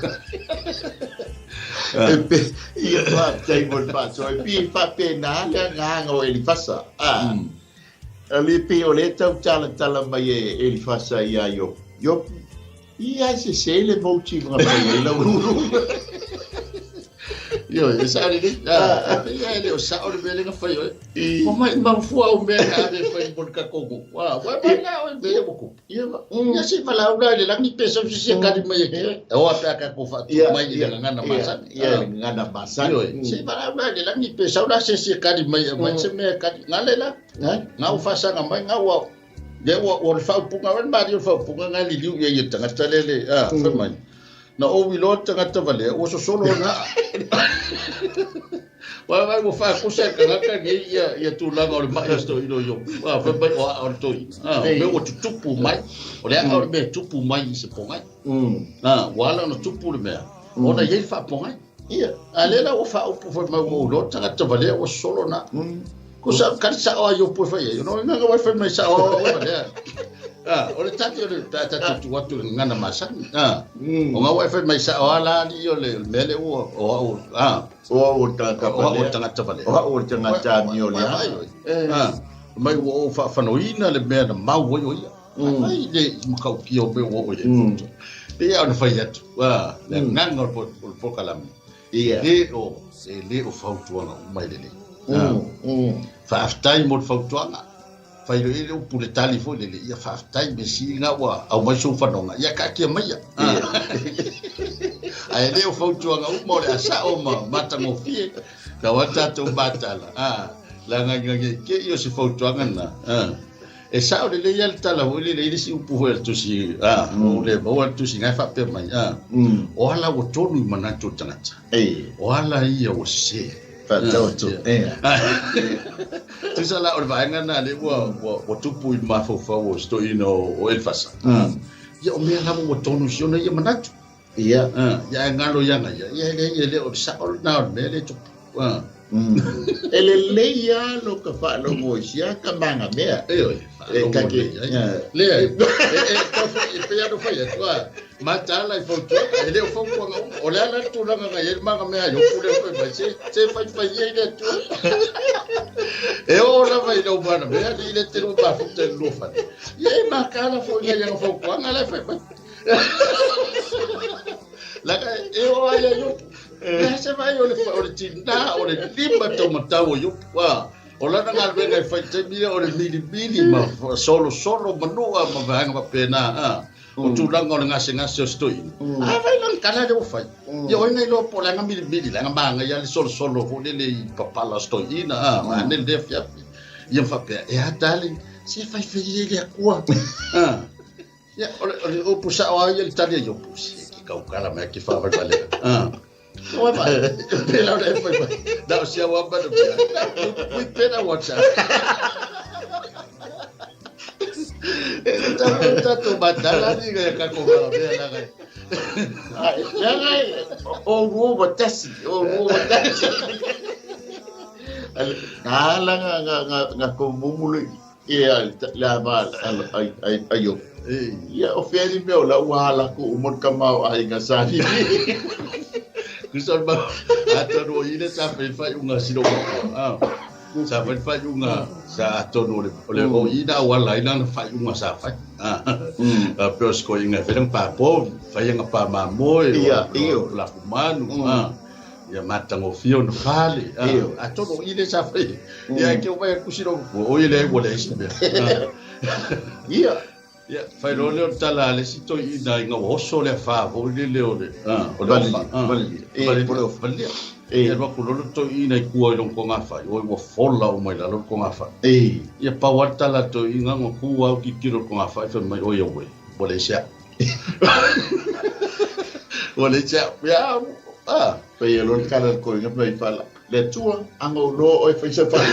E pe, ia faafetai mo le faasoa. E pei e faapena le agaga o Elifasa. A le pei o lea e tau talatala mai e Elifasa iā Iopu, Iopu, ia e sesē le motive na fai ai lau lulu. Ioe, e sao lelei. E pei lava e le o sao le mea lea na fai oe. Ua maumau au mea na ave e fai mo le tatou nuu. Ua mai la oe mea ia ua tupu. Ia se i valaau la i le lagi pe sau se isi e kali mai e te. E oa pe a tatou faatu mai i le gagana masani. Ia, i le gagana masani. Ioe, se i valaau la i le lagi pe sau la se isi e kali mai e aumai se mea e kali. Gale la. Nga ua faasaga mai, nga ua, lea ua, o le faaupuga, o le malie o le faaupuga nga e liliu i ai e le tagata lea le, a, fai mai. Na ou iloa le tagata valea ua sosolo ona aa. Vaai ua faakusa e le tagata nei ia ia tulaga o le mai o si toeaina o Iopu. A fai mai o aa o le toeaina. A o mea ua tutupu mai. O le aa o le mea e tupu mai i se pogai. A ua ala ona tupu le mea ona e i ai le faapogai. Ia. A lea la ua faaupu fai mai ua ou iloa le tagata valea ua sosolo ona aa. Kusa kali sa'o a Iopu e fai ai. Ona o gaga wai fai mai sa'o a oe valea. Ah, o le tali o le ta ta tu atu le gagana masani. Ah. O ngā wai fai mai sa'o a la ali o le mea le ua o au ah. O au o le tagata O au o le tagata valea. O au o le tagata amio le a. Ah. Mai ua ou faafanoina le mea na mau ai o ia. Ai le matautia o mea ua oo i ai. Pei lava ona fai atu, ah, le agaga o le polokalame. Ia. E le o, e le o fautuaga uma e lelei. Faafetai mo le fautuaga. Fai loa i le upu le tali foi lele, ia faafetai mea sili na ua aumai sou fanoga, ia taatia maia. Ae le o fautuaga uma o le a sao ma matagofie, tau a tatou matala, leaga ina ne i te i o se fautuaga lena. E sao lelei lava le tala foi lele i le isi upu foi a le tusi, a, o le maua le tusi na e faapea mai, a, o ala ua tonu i manatu o le tagata, o ala ia ua sese. Faatau atu. Tusa la o le vaega lena lea ua, ua, ua tupu i le mafaufau o si toeaina o Elifasa. Ia o mea lava ua tonu i si ona ia manatu. Ia. Ia ae galo ia ia, ia e leai e le o le sao lena o le mea lea e tupu. E lelei lava lo ka faalogo i sia ka magamea. Ioe, faalogo lelei ai. Leai, e tau fai, e pei lava ona fai atu, a, mataala i fautuaga, e le o fautuaga uma. O le a la le tulaga na i ai le magamea a Iopu lea fai mai, se, se faifai ia i le Atua. E oo lava i lau magamea, alii le tele o mafuta i le lua fale. Ia e mataala foi nai ana fautuaga la e fai mai. Leaga e oo lava ia Iopu. E se vaai o le, o le tinā, o le lima taumatau o Iopu. A, o lana galuega e fai i taimi ia o le milimili ma solosolo manua ma vaega faapena. A, o tulaga o le gasegase o si toeaina. A vai lana tala lea ua fai. Ia o ai na iloa po o le aga milimili, leaga manaia le solosolo foi lele i papala o si toeaina. A, vaeane lenei afiafi. Ia ma faapea, e a darling, se faifai ia i le Atua. A, Ia, o le, o le upu sao lava ia le tali a Iopu, se ke kaukala mai ke whawhaiwalea. Ah. Oe vai, pēlā ona e whai mai. Na o sia wa mana pea. We better watch out. E le tau tātou matala ni ngai ka ko ngā mea la ngai. Ai, leaga e, o rua ua tasi, o rua ua tasi. Ngā ala ngā, ngā, ngā, ngā kōmumulu Ia, le a va ai ai ai o. Ia o fea ni mea o la ua ala ku o mon kamau ai nga sa ni. Kusa ma atonu o ile sa fai fai unga silo mo. Ah. Sa fai fai unga sa atonu o le o le o ina o ala ina na fai unga sa fai. Ah. A pe o sko inga fai pa po, fai nga pa ma moe. Ia, iyo. La fumanu. Ah. Ia matagofie ona fale. Atonu o i lea sa fai. Ia ke o vai aku silo o i le ua leai se mea. Ia. Ia, fai loa lea o le tala a le isi toeaina ina ua oso le afa foi lele o le, o le ofa. Valilia. Valilia. Ia alu atu loa le toeaina i tua i lona togafai, oi ua fola uma i lalo le togafai. Ia pau lava le tala a le toeaina na tu lava o tilotilo i le togafai fai mai, oi auē, ua leai se a'u. Ua leai se a'u. Ia, a. Fai e loa le tala a le toeaina fai mai, Fala, Le Atua, a na ou iloa oe fai se fale.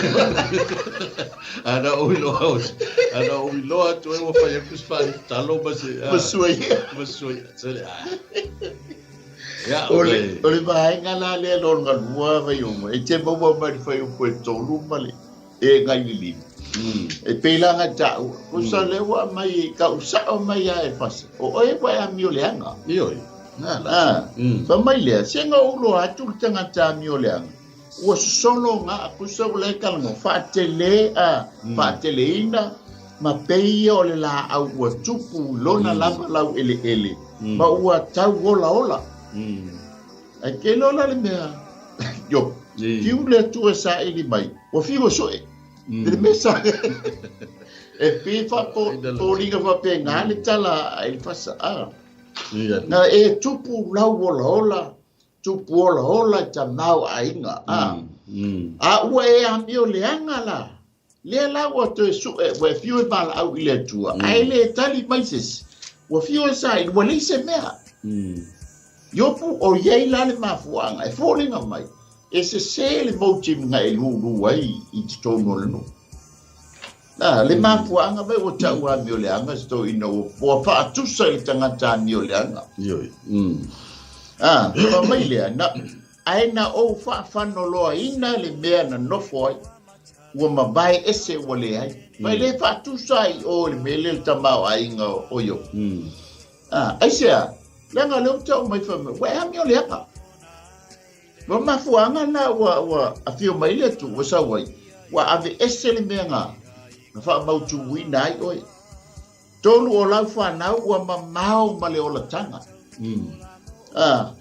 A na ou iloa, a na ou iloa atu ai ua fai atu se fale talo ma se... Ma sua ia. Ma sua ia. Se le, a. Ia, o le, o le vaega la lea lona lua Vaioga, e te maua mai le fuaiupu e tolu ma le e ngai le lima. E pei la ngai taua, ko sa le ua aumai ka u sao mai a e fasa, o oe ua e amio leaga. Ioe, na la. Ah, fa mai lea, se nga ou loa atu le tagata amio leaga, ua sosolo nga kusa ua le kalago, faatele a, faateleina, ma pei ia o le laau ua tupu lona lava lau eleele, ma ua tau olaola. Ae ke loa la le mea, Iob, fiu le Atua e saili mai, ua fiu e sue. I le mea sa... E pei faafoliga faapena le tala a Elifasa. A. Na e tupu lau olaola, tupu olaola i tamaoaiga. A. A ua e amio leaga la. Lea la ua toe sue, ua e fiu e valaau i le Atua, ae le tali mai se isi. Ua fiu e saili, ua leai se mea. Iopu, o i ai la le mafuaaga e foliga mai e sesē le motive na e lūlū ai i totonu o le nuu. A, le mafuaaga mai ua tau amioleaga se toeaina ua faatusa i le tagata amioleaga. Ioe. A, fai mai lea, na, ae na ou faafanoloaina le mea na nofo ai, ua mavae ese ua leai. Ma e le faatusa ai i o i le mea lea le tamaoaiga o Iopu. A, aisea? Leaga o lea ua tau mai fai mai, ua e amioleaga. Ua mafuaaga lena ua, ua afio mai le Atua, ua sau ai, ua aveese le mea na, na faamautuina ai oe. Tolu o lau fanau ua mamao ma le olataga. A,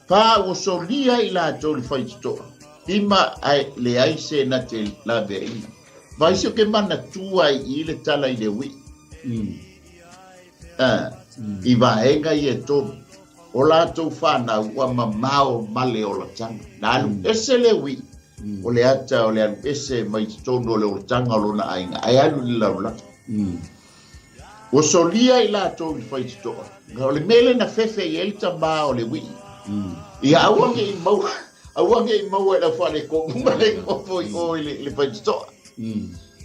fa ua solia ai latou i le faitotoa. Lima ae leai se na te laveaiina. Vaisi o ke manatua ai i le tala i le ui'i. A, i vaega ia e tolu. O latou fanau ua mamao ma le olataga. Na alu ese le ui'i o le ata o le alu ese mai totonu o le olataga o lona aiga, ae alu i le lalolagi. Ua solia i latou i le faitotoa. O le mea lea na fefe i ai le tama o le ui'i. Ia aua ne i maua, aua ne i maua e le au faaletonu ma le nofo i o i le faitotoa.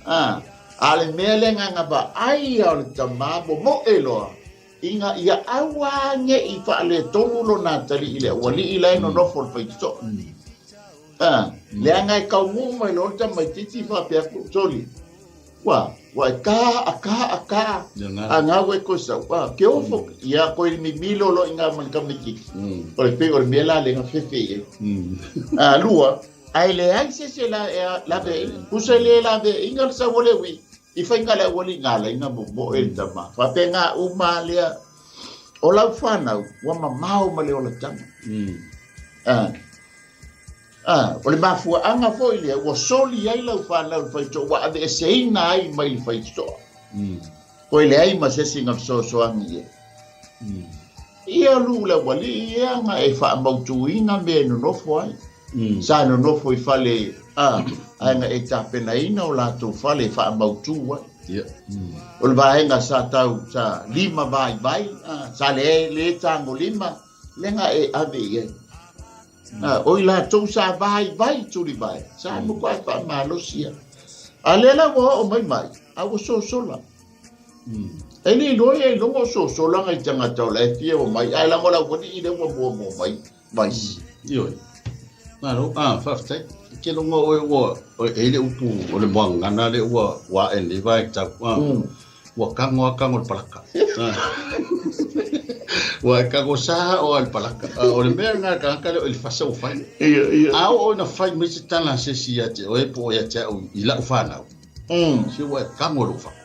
A, a le mea lea na na vaai ia o le tama momoe loa, ina ia aua ne i faaletonu lona atalii i le aualii la e nonofo i le faitotoa. A, leaga e taunuu mai loa le tamaitiiti faapea atu, soli, ua, ua e ka, a ka, a ka, a ngā ua e koe sau, a, ke ofo, ia koe mimilo loa i ngā ma le tamaitiiti. O le pei o le mea la lea na fefe i ai. A, lua, ae leai se isi e la, e laveaiina. Tusa e le laveaiina le sau o le ui'i, i faiga le aualii ngā laina momoe le tama. Faapena uma lea, o lau fanau, ua mamao ma le olataga. A, a, o le mafuaaga foi lea, ua soli ai lau fanau i le faitotoa, ua aveeseina ai mai le faitotoa. Koe leai ma se isi na fesoasoani i ai. Ia lu le aualii ia na e faamautuina mea e nonofo ai. Sa nonofo i fale, a, ae na e tapenaina o latou fale e faamautu ai. O le vaega sa tau, sa lima vaivai, a, sa le, le tagolima, lea na e ave i ai. A, o i latou sa vaivai tulivae, sa matua faamalosi lava. A lea la ua oo mai mai, a ua sosola. E le iloa ia iloga o sosola ngai tagata o la e fia o mai, ae leaga o le aualii lea ua muamua mai vaisi. Ioe. Malo, a, faafetai. Ke loga oe ua, e i le upu o le moagana lea ua, ua ae nei vaitau. A, ua kago a kago le palaka. Ua e kago sa o a le palaka. O le mea lena tagata lea o Elifasa ua fai. Ia, ia. A oo ina fai mai se tala a se isi ia te oe po o ia te au i lau fanau. Se ua e kago lou fale.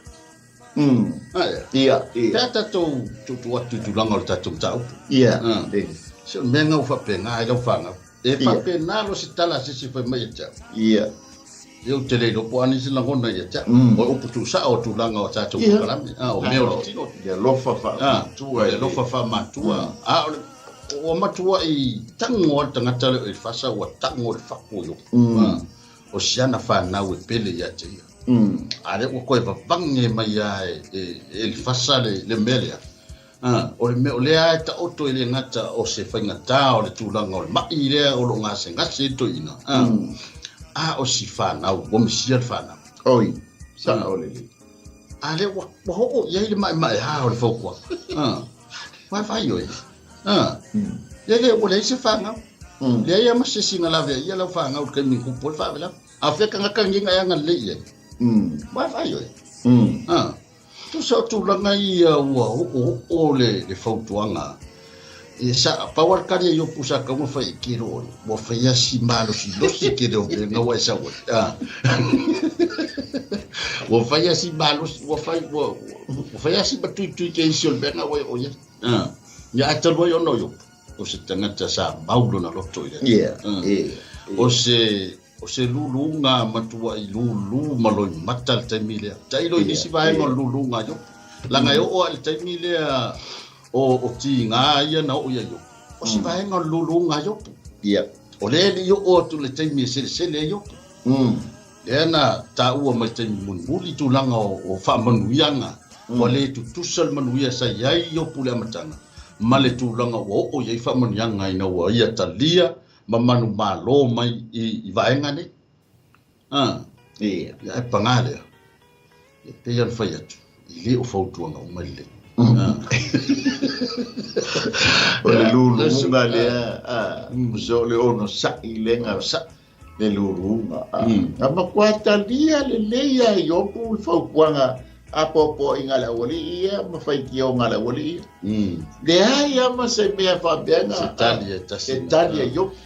Ae. Ia, ia. Pe a tatou tuutuu atu i tulaga o le tatou mataupu. Ia. Se o le mea lena ua faapena ai lau fanau. E faapena loa se tala a se isi e fai mai ia te au. Ia. Ia ou te le iloa po o a nisi lagona ia te au. O le upu tuusao o tulaga o tatou polokalame. O mea o le tino. Le alofa faamatua. Le alofa faamatua. A o le ua matuai tago lava le tagata lea o Elifasa ua tago i le fako i o. O si ana fanau e pele ia te ia. A lea ua toe vavage mai lava e Elifasa le mea lea. O le mea o lea e taoto e le gata o se faigata o le tulaga o le ma'i lea o lo o gasegase ai le toeaina, a o si fanau, ua misia le fanau. Oi, sao lelei. A lea ua oo i ai le ma'ema'eā o le fautuaga. Vaivai oe. Lea le ua leai se fanau. Leai lava ma se isi na lavea ia lau fanau i le taimi na tupu ai le faalavelave. A o fea tagata nei na e agalelei i ai? Vaivai oe. Tusa o tulaga ia ua oooo le fautuaga, e sa, pau lava le tali a Iopu sa tatau ona fai i kelo oe, ua faia si malosilosi tele o mea na ua e sau ai. A. Ua faia si malosi, ua fai, ua, ua faia si matuitui ke isi o le mea na ua e oo i ai. A. Ia ae talu ai ona o Iopu, o se tagata sa mau lona loto i le Atua. O se O se luluga matuai lulu ma loimata le taimi lea. Tailo i nisi vaega o le luluga a Iopu. Leaga e oo lava i le taimi lea o tiga ia na oo ia Iopu. O se vaega o le luluga a Iopu. O lea e le i oo atu i le taimi e selesele ai Iopu. Lea na taua mai i le taimi mulimuli tulaga o faamanuiaga. Ua le tutusa le manuia sa i ai Iopu i le amataga. ma le tulaga ua oo i ai faamanuiaga ina ua ia talia ma manumalo mai i vaega nei. A, Ia. Ia ae paga lea, e pei ona fai atu, e le o fautuaga uma lelei. O le luluga lea, so o le onosai lea, le luluga. Na matua talia lelei lava e Iopu le fautuaga a poapoaina a le aualii ia ma faitioga a le aualii ia. Leai lava ma se mea faapea na Se tali e tasi. E tali a Iopu.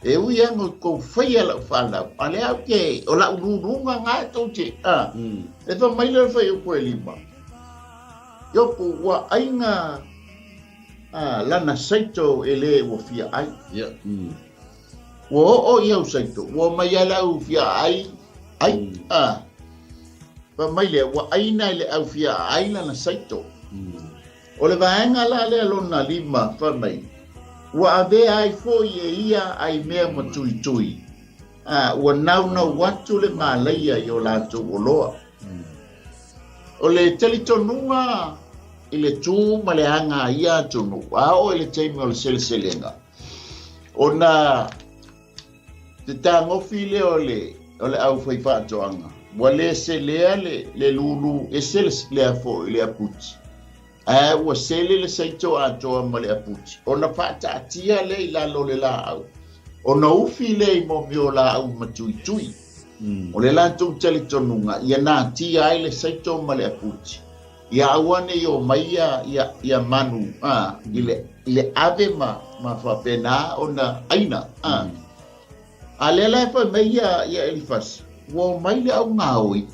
E ui lava ina outou faia lau fanau, a o lea ou te, o lau luluga lena e tou te, e fai mai lea o le fuaiupu e lima, Iopu, ua aiga lana saito e le ua fia ai. Ua oo i au saito, ua omai lava le au fia ai, ai, Fai mai lea, ua aina e le au fia ai lana saito. O le vaega la lea lona lima, fai mai, ua avea ai foi e ia ai mea ma tuitui, a ua naunau atu le malaia i o latou oloa. O le talitonuga i le tu ma le aga a ia atunuu, a oo i le taimi o le seleselega, ona te tagofi lea o le o le aufaifaatoaga, ua le selea le le lulu ese le le foi le aputi, ae ua sele le saito atoa ma le aputi, ona faataatia lea i lalo o le laau, ona ufi lea i mea o laau matuitui. O le latou talitonuga ia natia ai le saito ma le aputi, ia aua ne i omai ia, ia, ia manu a, i le, i le ave ma, ma faapena ona aina. A. A lea la e fai mai ia, ia Elifasi, ua omai le au gaoi.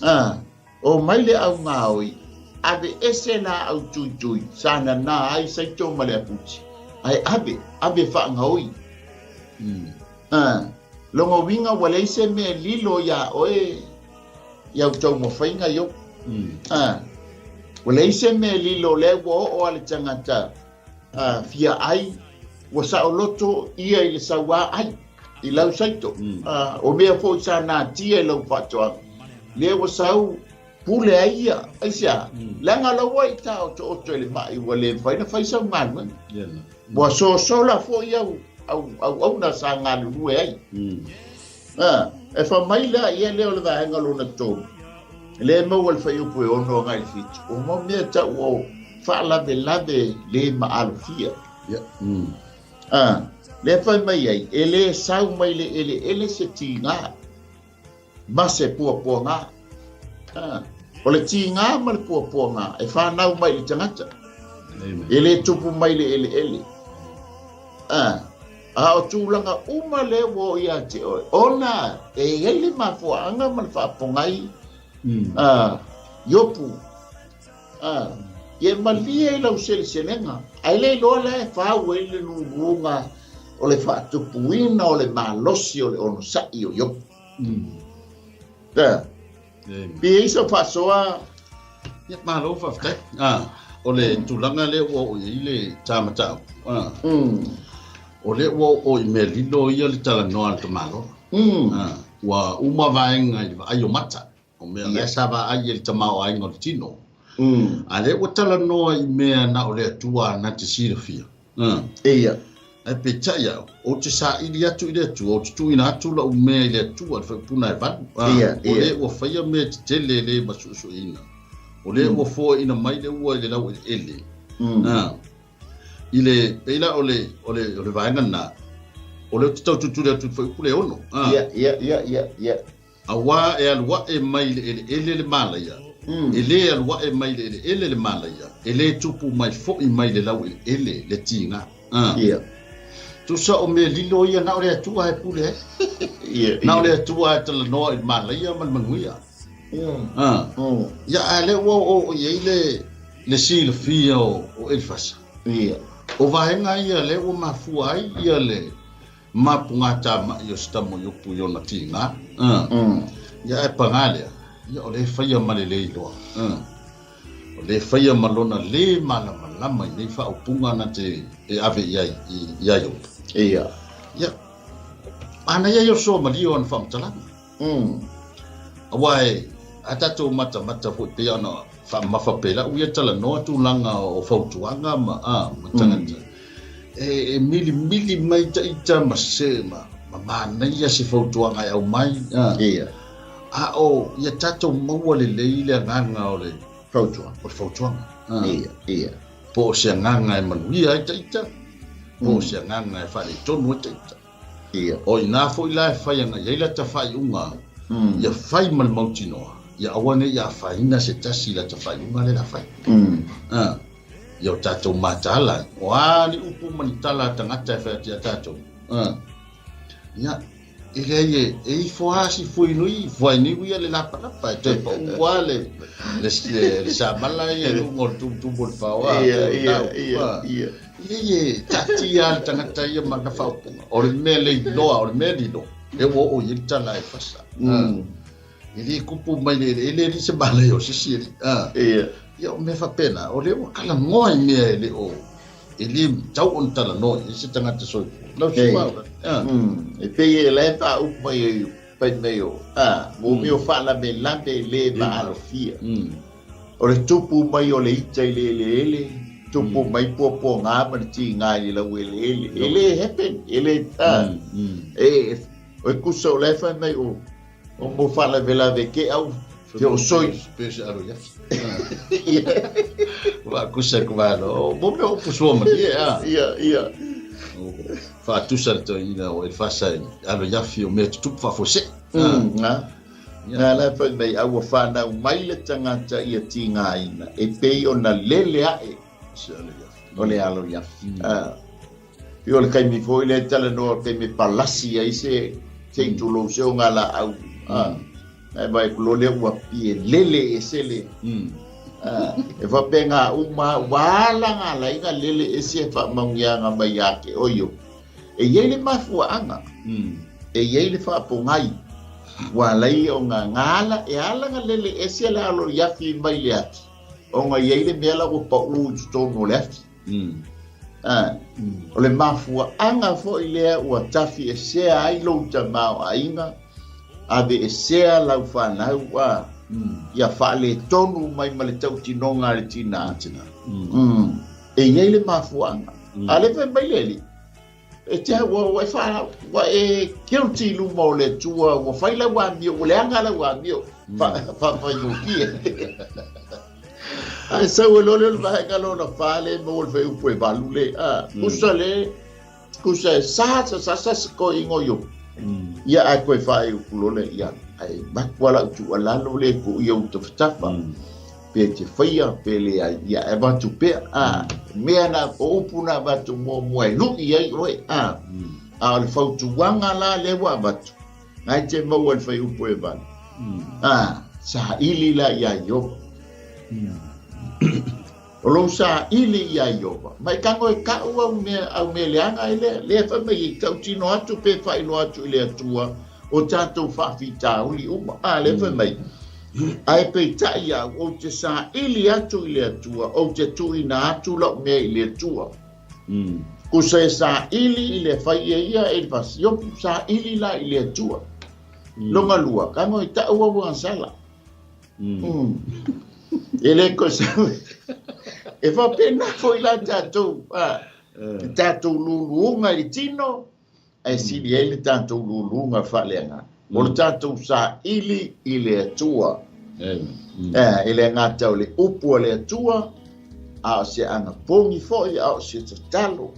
A, omai le au gaoi, ave ese laau tuitui, sa nana ai saito ma le aputi. Ae ave, ave faagaoi. A, lona uiga ua leai se mea e lilo iā oe i au taumafaiga Iopu. A, ua leai se mea e lilo, o lea ua oo lava le tagata a, fia ai, ua saoloto ia i le sauā ai i lau saito. A, o mea foi sa natia i lau faatoaga, lea ua sau pule ai ia. Aisea? Leaga o la ua i taotooto i le mai, ua le mafai ona fai sau galuega. Ua sosola foi au auauna sa galulue ai. A, e fai mai la ia lea o le vaega lona tolu, lea e maua i le fuaiupu e 6 agai i le 7, o mau mea tau o faalavelave le maalofia. A, lea e fai mai ai, e le sau mai le eleele se tiga ma se puapuaga. A, o le tiga ma le puapuaga e fanau mai i le tagata. E le tupu mai le eleele. A, a o tulaga uma lea ua oo ia te oe, ona e i ai le mafuaaga ma le faapogai a Iopu, a, ia malie i lau seleselega, ae le iloa la e fau ai le luluga o le faatupuina o le malosi o le onosai o Iopu. Pe i ai sau faasoa? Ia, malo faafetai. Ah, o le tulaga lea ua oo i ai le ta mataupu. Ah. O lea ua oo i mea lilo ia le talanoa a le tamaloa. Ah, ua uma vaega i le vaai o mata. O mea lea sa vaai e le tamaoaiga o le tino. A lea ua talanoa i mea na o le Atua na te silafia. Ia. Ae peitai au, ou te saili atu i le Atua, ou te tuuina atu lau mea i le Atua, le faipuna e valu. Ia, O le ua faia mea tetele e le masuesueina. O le ua foaina mai le ua i le laueleele. I le, pei la o le, o le, o le vaega lena, o lea ou te tau tulituli atu i le fuaiupu le 6. Ia, ia, ia, ia, ia. Auā e alu aʻe mai le eleele le malaia, e lē alu aʻe mai le eleele le malaia, e lē tupu mai foʻi mai le laueleele le tigā. Ia. Tusa o mea lilo ia na o le Atua e pule ai. Ia, Na o le Atua e talanoa i le malaia ma le manuia. Ia, a o lea ua oo i ai le, le silafia o, o Elifasa. Ia. O vaega ia lea ua mafua ai ia le, Mapugatamai o se tama o Iopu i ona tigā. Ia ae pagā lea, ia o lea e faia ma le lē iloa. O lea e faia ma lona lē malamalama i nei faaupuga na te e ave i ai iā Iopu. Ia. Ia, manaia ia o le soa malie o ana faamatalaga. Auā e, a tatou matamata foi pei ona. Faamamafa pea i lau ia talanoa tulaga o fautuaga ma, a, ma tagata. E milimili mai ita ma se ma, ma manaia se fautuaga e aumai, a. A o ia tatou maua lelei le agaga o le fautuaga. O le fautuaga. Ia, ia. Po o se agaga e manuia ai ita, po o se agaga e faaletonu ai ita. O i ina foi la e fai agai ai lata faaiuga, ia fai ma le mautinoa, ia aua ne i afaina se tasi i lata faaiuga lea o le a fai. Ia o tatou mataala ai, o a ni upu ma ni tala a tagata e fai atu ia tatou, ia, e leai e, e ifo lava si fuinui, fuainiu ia le lapalapa, e toe pau lava le, le, le, le samala ia i luga o le tumutumu o le faoa. Ia, ia, ia, ia. Ia e taatia lava le tagata ia ma lana faaupuga. O le mea le iloa, o le mea lilo, lea ua oo i ai le tala e fasa. E le kupu mai le eleele alii se manaia o se isi alii. Ia o mea faapena, o lea ua talanoa i mea e le o, e le tatau ona talanoa i ai se tagata soifua. Lau suafa. E pei e la e faaupu mai ai fai mai o, mo mea o faalavelave e le maalofia. O le tupu mai o le ita i le eleele, tupu mai puapuaga ma le tiga i le laueleele. E le happen, e le, e, o e kusa o la e fai mai o, o mo faalavelave ke au, ke o soi. Pe se alo iafi. Wa kusa ku malo, mo mea o pusua malie, a. Ia, ia. Faatusa le toeaina o Elefasa i alo iafi o mea tutupu faafuasei. Na. Na la e fai mai, a ua fanau mai le tagata ia tigaina, e pei ona lele ae o le alo iafi. Pei o le taimi foi lea e talanoa o le taimi e palasi ai se se i tulou se o ngā laau. Ae vaai atu loa lea ua pie lele ese le. E faapea uma ua ala ngā laiga lele ese e faamauniaga mai ia te oe o. E i ai le mafuaaga, e i ai le faapogai, ua ala ai ona ngā ala, e ala na lele ese le alo i afi mai le afi, ona i ai le mea la ua paʻū i totonu o le afi. O le mafuaaga foi lea ua tafiesea ai lou tamaoaiga, aveesea lau fanau, ia faaletonu mai ma le tautinoga a le tinā. E i ai le mafuaaga. A lea fai mai le Alii, E te au, ua e wha, ua e guilty i luma o le Atua, ua fai lau amio, ua leaga lau amio, whawhaigofie. Ae sau e loa lea o le vaega lona fa le maua le fuaiupu e valu le, kusa le, kusa e sa sa sa sa se koʻiga o Iopu. Ia ae koe faaiupu loa lea, ia, ae avatu lava lau tuualalo le ku i ou tafatafa. Pe te whaia, pe leai, ia e avatu pea, a, mea na, o upu na avatu muamua e luʻi ai oe, a, a o le fautuaga la lea ua avatu, ngai te maua i le fuaiupu e valu, a, saili la iā Ieova. O lou saili iā Ieova, ma e tago e taʻu au mea, au mea leaga e lea, lea fai mai ai, tautino atu pe faailoa atu i le Atua o tatou faafitauli uma. A, lea fai mai, Ae peitai au, ou te saili atu i le Atua, ou te tuuina atu lau mea i le Atua. Kusa e saili i le fai e ia e le fasiopu, saili la i le Atua. Longa lua, tago e taʻu au agasala. E le koe sau. E faapena foi la tatou, le tatou luluga i le tino, ae sili ai le tatou luluga faaleagaga. O le tatou saili i le Atua. E le gata o le upu a le Atua, a o se agapogi foi, a o se tatalo.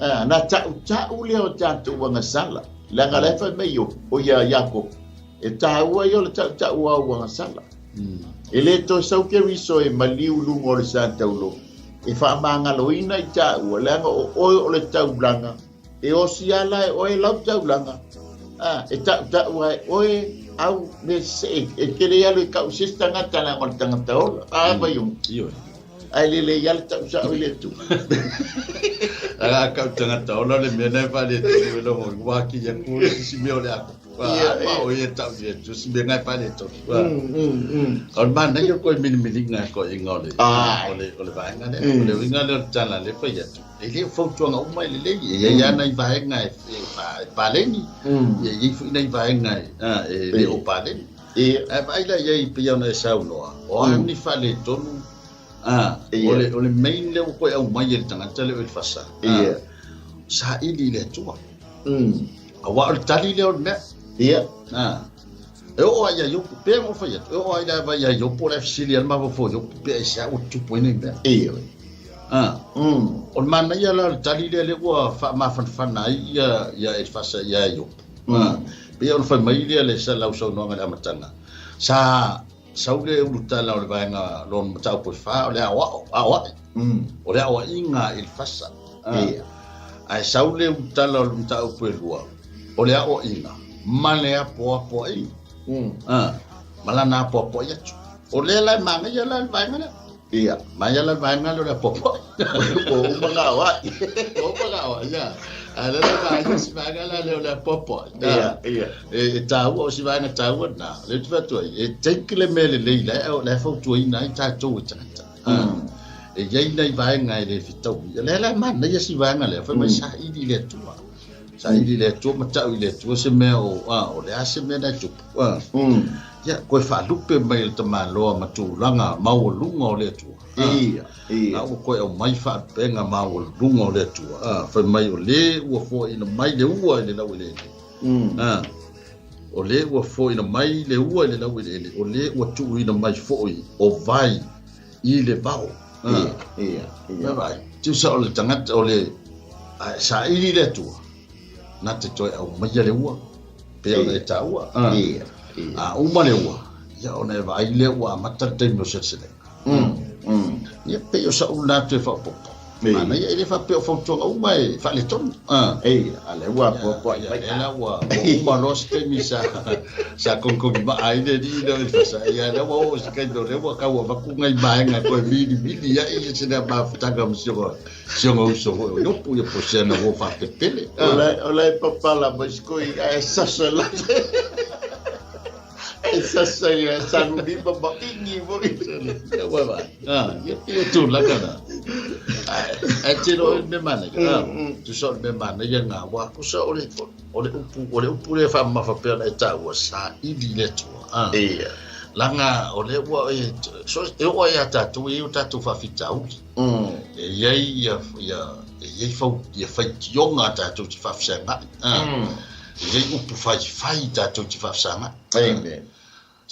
Na taʻutaʻu lea o tatou agasala, leaga la e fai mai Iopu, o ia Iakopo, e taua ia o le taʻutaʻu o au agasala. E le toe sau Keriso e maliu i luga o le sa tauloa, e faamagaloina i taua, leaga o oe o le taulaga, e osi ala e oe lau taulaga, e taʻutaʻu ai oe au me se, e tele alu e taʻu se isi tagata leaga o le tagata ola. A vai o. Ae lelei lava le tau sao i le Atua. A kau tagata ola le mea na e faaletonu e logo i wā ki ia kua si mea o le ako. Ma o ia tau i le Atua si mea na e faaletonu. O le manaia koe milimiliga e koe inga o le o le vaega lea. O le uiga lea o le tala le fai atu. E le o fautuaga uma e lelei. E i ai lava nai vaega e paleni. E i ai foi nai vaega e le o paleni. Ia. Ae vaai la i ai pei ona e saunoa, o a ni faaletonu, a, Ia. o le, o le main lea ua toe aumai e le tagata lea o Elifasa, a, Ia. saili i le Atua. Mm. Aua o le tali lea o le mea. Ia. A, e oo lava ia Iopo, pei ona ou fai atu, e oo lava i le va ia Iopo o le a fesili ai le mafaufau o Iopo pe aisea ua tutupu ai nei mea. Ia. A, o le manaia la o le tali lea lea ua faamafanafana ai ia, ia Elifasa ia Iopo. A, pei ona fai mai lea le sa lau saunoaga i le amataga, sa sau le ulutala o le vaega lona mataupu e fa o le aoao, aoai. O le aoaiga a Elifasa. A, Ia. ae sau le ulutala o le mataupu e lua, o le aoaiga ma le apoapoaiga. A, ma lana apoapoai atu. O lea la e manaia la le vaega lea. Ia. Manaia la le vaega lea o le apoapoai. Ua uma ona aoai. Ua uma ona aoai, ia. A lea la manaia si vaega la lea o le apoapoai. Ia, ia. E, e taua, o si vaega taua lena. O lea ou te fai atu ai, e take le mea lelei la e, la e fautuaina ai tatou e tagata. E i ai nai vaega e le fetaui. O lea la e manaia si vaega lea, fai mai saili i le Atua. Saili i le Atua ma tau i le Atua se mea o, a, o le a se mea na e tupu. A. Ia, koe faalupe mai e le tamaloa ma tulaga maualuga o le Atua. A. Ia, ia. A ua koe aumai faalupega maualuga o le Atua. A, fai mai o lē ua foaina mai le ua i le laueleele. A, o lē ua foaina mai le ua i le laueleele, o lē ua tuuina mai foi o vai i le vao. A. Ia, ia, ia. Ia vai. Tusa o le tagata o le a, saili i le Atua, na te toe aumaia le ua, pei ona e taua. A. Ia, ia. A uma le ua, ia ona e vaai lea ua amata le taimi o seleselega. Ia pei o sa'u lena toe faaopoopo. Ia. Manaia e le faapea o fautuaga uma e faaletonu. A. Ia, a lea ua apoapoai Ia, mai. lea la ua ua uma loa se taimi sa sa kogikogi maa ai le alii lea o Elifasa. Ia lea ua oo i se taimi o lea ua tau avatu nai vaega toe milimili ai ia sina mafutaga ma si ona si ona uso foi o Iopu ia po o se ana uo faapelepele. O la o la e papala mai se koi ae sasa la. E sasa ia salulima ma igi foi. Ia ua vaai. Ah, ia pei o tulaga na. Ae ae tele o le mea manaia. Ah, tusa o le mea manaia na aua tusa o le o le upu o le upu lea e faamamafa pea ona e taua saili i le Atua. Ah. Ia. Leaga o lea ua e so e oo ai ia tatou e i ai o tatou faafitauli. E i ai ia ia e i ai fau ia faitioga a tatou te faafesagai. Ah. E i ai upu faifai tatou te faafesagai. Amen.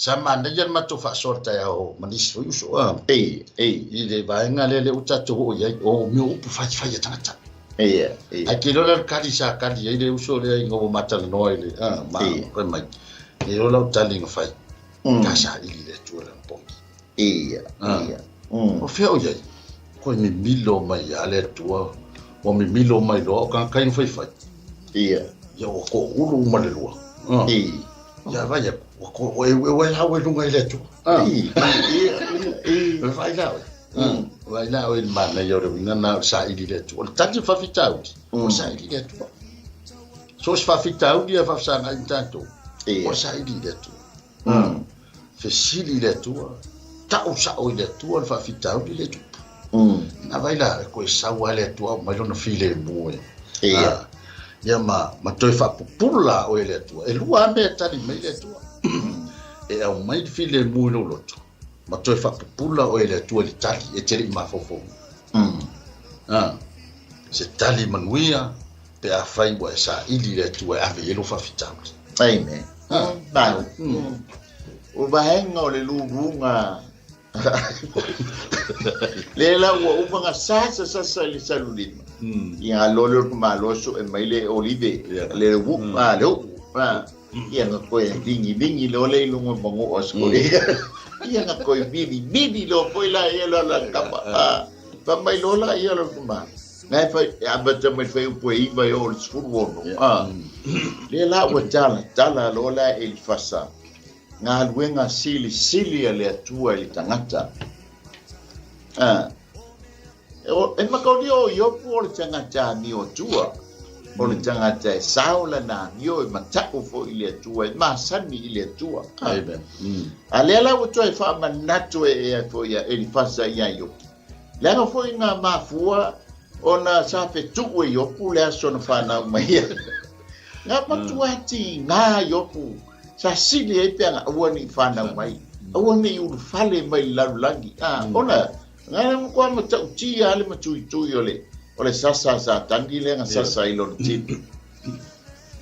Sa manaia le matou faasoa i le taeao ma nisi foi uso a. Ia, ia. I le vaega lea lea ua tatou oo i ai, o mea o upu faifai a tagata. Ia, ia. Ae te iloa la le tali sa tali ai le uso lea ina ua ma talanoa i le a, ma Ia. fai mai. E iloa lau tali na fai. Ta saili i le Atua lana pongi. Ia, Ah. ia. O fea o i ai? Koe mimilo mai ia le Atua. Ua mimilo mai loa o tagata i na faifai. Ia. Ia ua toaulu uma le lua. Ah. Ia. Ia vai atu, ua to, ua e ua e lau e luga i le Atua. Ah. Ia, ia, ia. E vai la oe. Ah. Vai la oe i le manaia o le uiga lena o le saili i le Atua. O le tali o le faafitauli, o le saili i le Atua. So o se faafitauli ia e faafesagai ma tatou, Ia. o le saili i le Atua. Fesili i le Atua, tau sao i le Atua le faafitauli lea e tupu. Na vai la, e koe sau lava le Atua aumai lona filemu e. Ia. Ah, ia ma, ma toe faapupula oe e le Atua. E lua lava mea e tali mai le Atua. E aumai le filemu i lou loto, ma toe faapupula oe e le Atua i le tali e te le i mafaufauina. Ah, se tali manuia pe afai ua e saili i le Atua e ave i ai lou faafitauli. Amen. Ah. Mau. O vaega o le luluga lea la ua uma ona sasasasa i le salulima. Ia alo lea o le tamaloa sue mai le olive, le uu, a, le uu. A, ia na toe ligilingi loa lea i luga o le mago'o a sikuli. Ia na toe milimili loa foi la ia la la kama. A, fai mai loa la ia le tamaloa. Na e fai, e amata mai le fuaiupu e 9 e oo i le 16. A, lea la ua talatala loa la e Elifasa galuega silisili a le Atua i le tagata. A, e mataulia o Iopu o le tagata amio atua, o le tagata e sao lana amio e mata'u foi i le Atua, e masani i le Atua. A, Amen. a lea la ua toe faamanatu e e foi ia Elifasa iā Iopu. Leaga foi na mafua ona sa fetu'u e Iopu le aso na fanau mai ai. Na matuā tigā Iopu. Sa sili ai pe ana aua ne i fanau mai, aua ne i ulufale mai i le lalolagi. A, ona, na matua matautia lava le matuitui o le, o le sasa a Satani lea na sasa ai lona tino.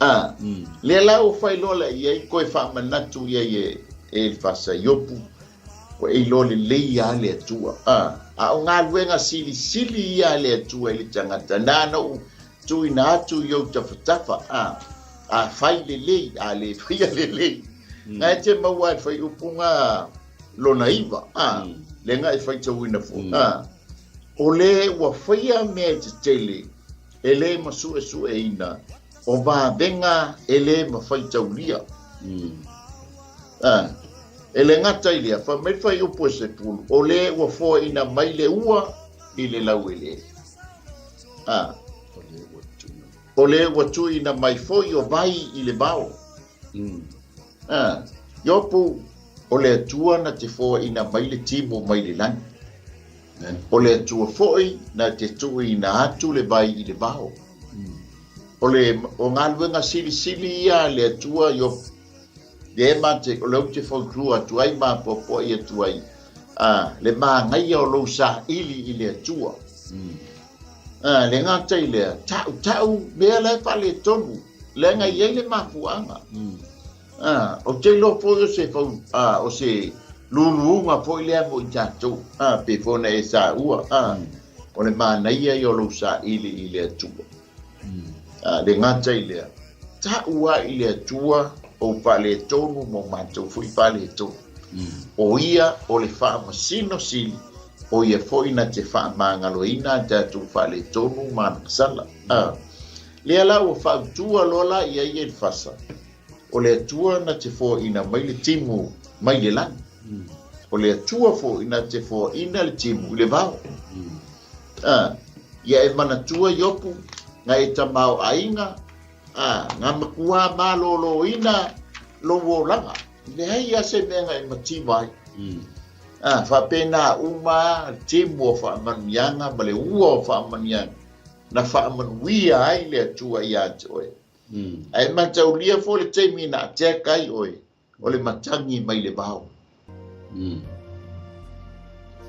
A, lea la ua faailoa lea i ai, toe faamanatu i ai e, e Elifasa Iopu, ua e iloa lelei lava le Atua. A, a o galuega silisili ia a le Atua i le tagata, na ona ou tuuina atu i ou tafatafa, a, afai lelei, a le faia lelei. Na e te maua ai le fuaiupu lona 9, a, lea na e faitauina foi, a, o le ua faia mea tetele e le masuesueina, o vavega e le mafaitaulia. A, e le gata i lea, fai mai le fuaiupu e 10, o le ua foaina mai le ua i le laueleele. A, o le ua tuuina mai foi o vai i le vao. A, Iopu, o le Atua na te foaina mai le timu mai le lagi. O le Atua foi na te tuuina atu le vai i le vao. O le o galuega silisili ia a le Atua Iopu, lea ma te, o lea ou te fautua atu ai ma apoapoai atu ai, a, le manaia o lou saili i le Atua. A, le gata i lea, tautau mea la e faaletonu, leaga e i ai le mafuaaga. A, ou te iloa foi o se fau, a, o se luluga foi lea mo i tatou, a, pei foi ona e saua, a, o le manaia ia o lou saili i le Atua. A, le gata i lea, tau lava i le Atua ou faaletonu ma o matou foi faaletonu. O ia o le Faamasino Sili, o ia foi na te faamagaloina a tatou faaletonu ma agasala. A, lea la ua fautua loa la i ai Elifasa, o le Atua na te foaina mai le timu mai le lagi. O le Atua foi na te foaina le timu i le vao. A, ia e manatua Iopu, na e tamaoaiga, a, na matua malōlōina lou olaga. Leai lava se mea na e mativa ai. A, faapena uma le timu o faamanuiaga ma le ua o faamanuiaga na faamanuia ai le Atua ia te oe. Ae mataulia foi le taimi na attack ai oe, o le matagi mai le vao.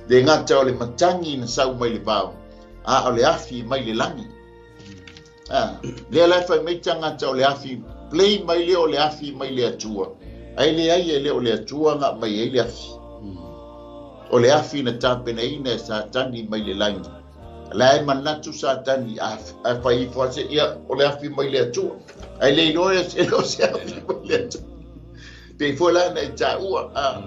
Le gata o le matagi na sau mai le vao, a o le afi mai le lagi. A, lea la e fai mai tagata o le afi, play mai lea o le afi mai le Atua. Ae leai e le o le Atua na aumai ai le afi. O le afi na tapenaina e Satani mai le lagi. La e manatu Satani a, a fai ifo a se ia o le afi mai le Atua. Ae le iloa e le o se afi mai le Atua. Pei foi la na i taua, a,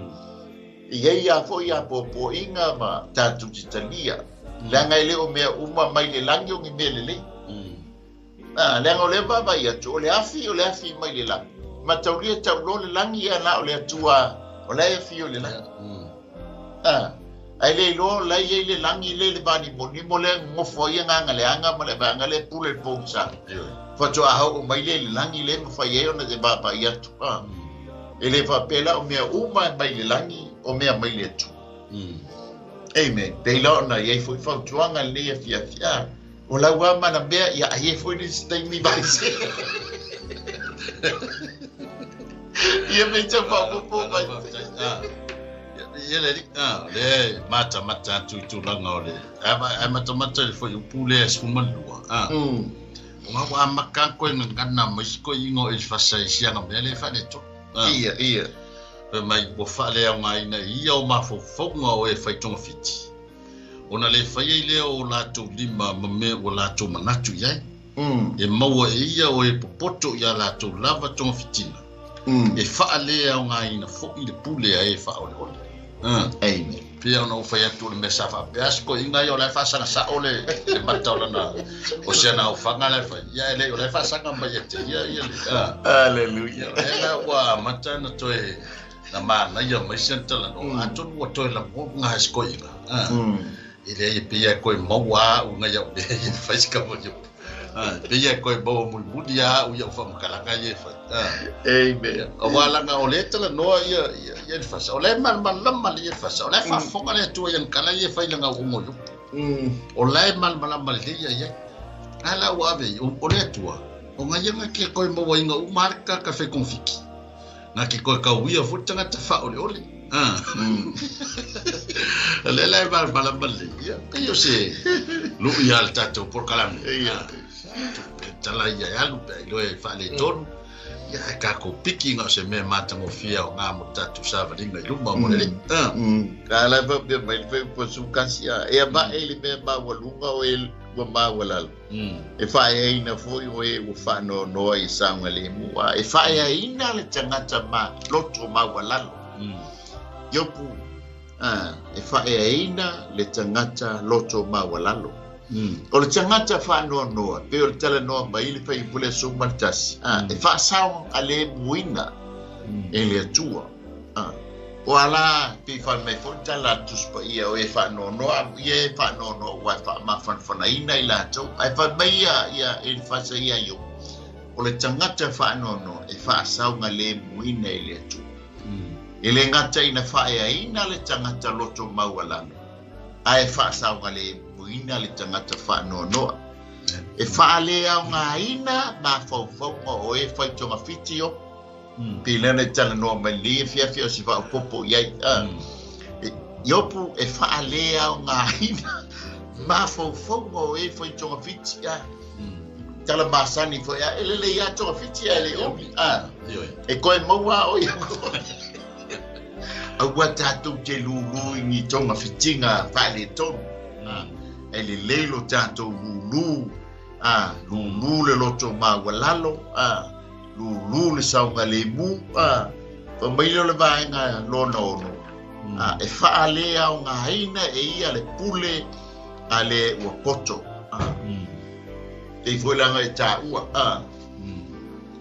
i ai a foi apoapoaiga ma tatou te talia. Leaga e le o mea uma mai le lagi o ni mea lelei. A, leaga o lea vaavaai atu, o le afi, o le afi mai le lagi. Mataulia tau loa le lagi, ia na o le Atua o la e afio i le lagi. A, ae le iloa o la e i ai le lagi lea i le vanimonimo lea e nonofo ai agaga leaga ma le vaega lea e pule i le pogisa. Faatoa oo mai lea i le lagi lea e mafai ai ona te vaavaai atu. A, e le faapea la o mea uma e mai le lagi o mea mai le Atua. Amen. Pei la ona i ai foi fautuaga i lenei afiafi. A, o lau lava manamea, ia ai ai foi nisi taimi vaese. Ia me tau faaopoopo mai. Ia le alii, a, lea e matamata atu i tulaga o le, a matamata i le fuaiupu lea e 12, a, o ngā ua amata a koe gagana mai si koe ingoa o Elifasa i siaga mea lea e faaletonu. Ia, ia. Fai mai ua faaleaogaina e ia o mafaufauga o e fai togafiti, ona le fai ai lea o latou lima ma mea ua latou manatu i ai. E maua e ia o e popoto i a latou lava togafitiga, e faaleaogaina foi le pule a e faaoleole. Amen. Pei ona ou fai atu o le mea sa faapea se toeaina ia o la e faasaga sao le mata o lana o si ana aofaga la e fai. Ia e leai o la e faasaga mai ia te ia ia le Hallelujah. Lea la ua amata ona toe na manaia mai si ana talanoa atonu ua toe lagona se toeaina. E leai e pei lava e toe maua au nai au mea ia e fai si kama i au. Pei e koe maua mulimuli lava au i au faamatalaga ia e fai. Amen. Aua leaga o lea e talanoa ia ia Elifasa, o la e malamalama lelei Elifasa, o la e faafofoga le Atua i ana tala ia e fai i lana auauna o Iopu. O la e malamalama lelei ia i ai. A la ua ave ai, o le Atua, o na ia na te toe mauaina uma lava le tagata fai togafiti. Na ke koe kauia foi le tagata faaoleole. O lea la e malamalama lelei, ia, pei o se luʻi lava le tatou polokalame. Tupe tala ia e alu pe a iloa e faaletonu. Ia, ae tatou piki na o se mea matagofie aoga mo le tatou savaliga i luma mo le Alii. A la e faapea mai le fuaiupu 11, e avae i le mea maualuga o e ua maualalo. E faaeaina foi o e ua faanoanoa i saogalemu, a e faaeaina le tagata ma loto maualalo. Iopu, a, e faaeaina le tagata loto maualalo. O le tagata faanoanoa, pei o le talanoa mai i le fuaiupu le 11, a, e faasaogalemuina e le Atua. A, o a la, pei fai mai foi le tala a le Tusi Paia, o e faanoanoa, amuia e faanoanoa ua e faamafanafanaina i latou. Ae fai mai ia, ia Elifasa ia Iopu, o le tagata faanoanoa e faasaogalemuina i le Atua. E le gata ina faaeaina le tagata loto maualalo, ae faasaogalemuina le tagata faanoanoa. E faaleaogaina mafaufauga o e fai togafiti o. Pei lea na e talanoa mai lenei afiafi o se faaopoopo i ai. Iopu e faaleaogaina mafaufauga o e fai togafiti. Tala masani foi, e lelei lava togafiti ae le umi. E koe maua a oi Aua tatou te lūlū i ni togafitiga faaletonu. E lelei lo tatou lūlū, lūlū le loto maualalo, lūlū le saogalemu, a, fai mai lea o le vaega lona ono, a, e faaleaogaina e ia le pule a le ua poto, a, pei foi lana e taua, a,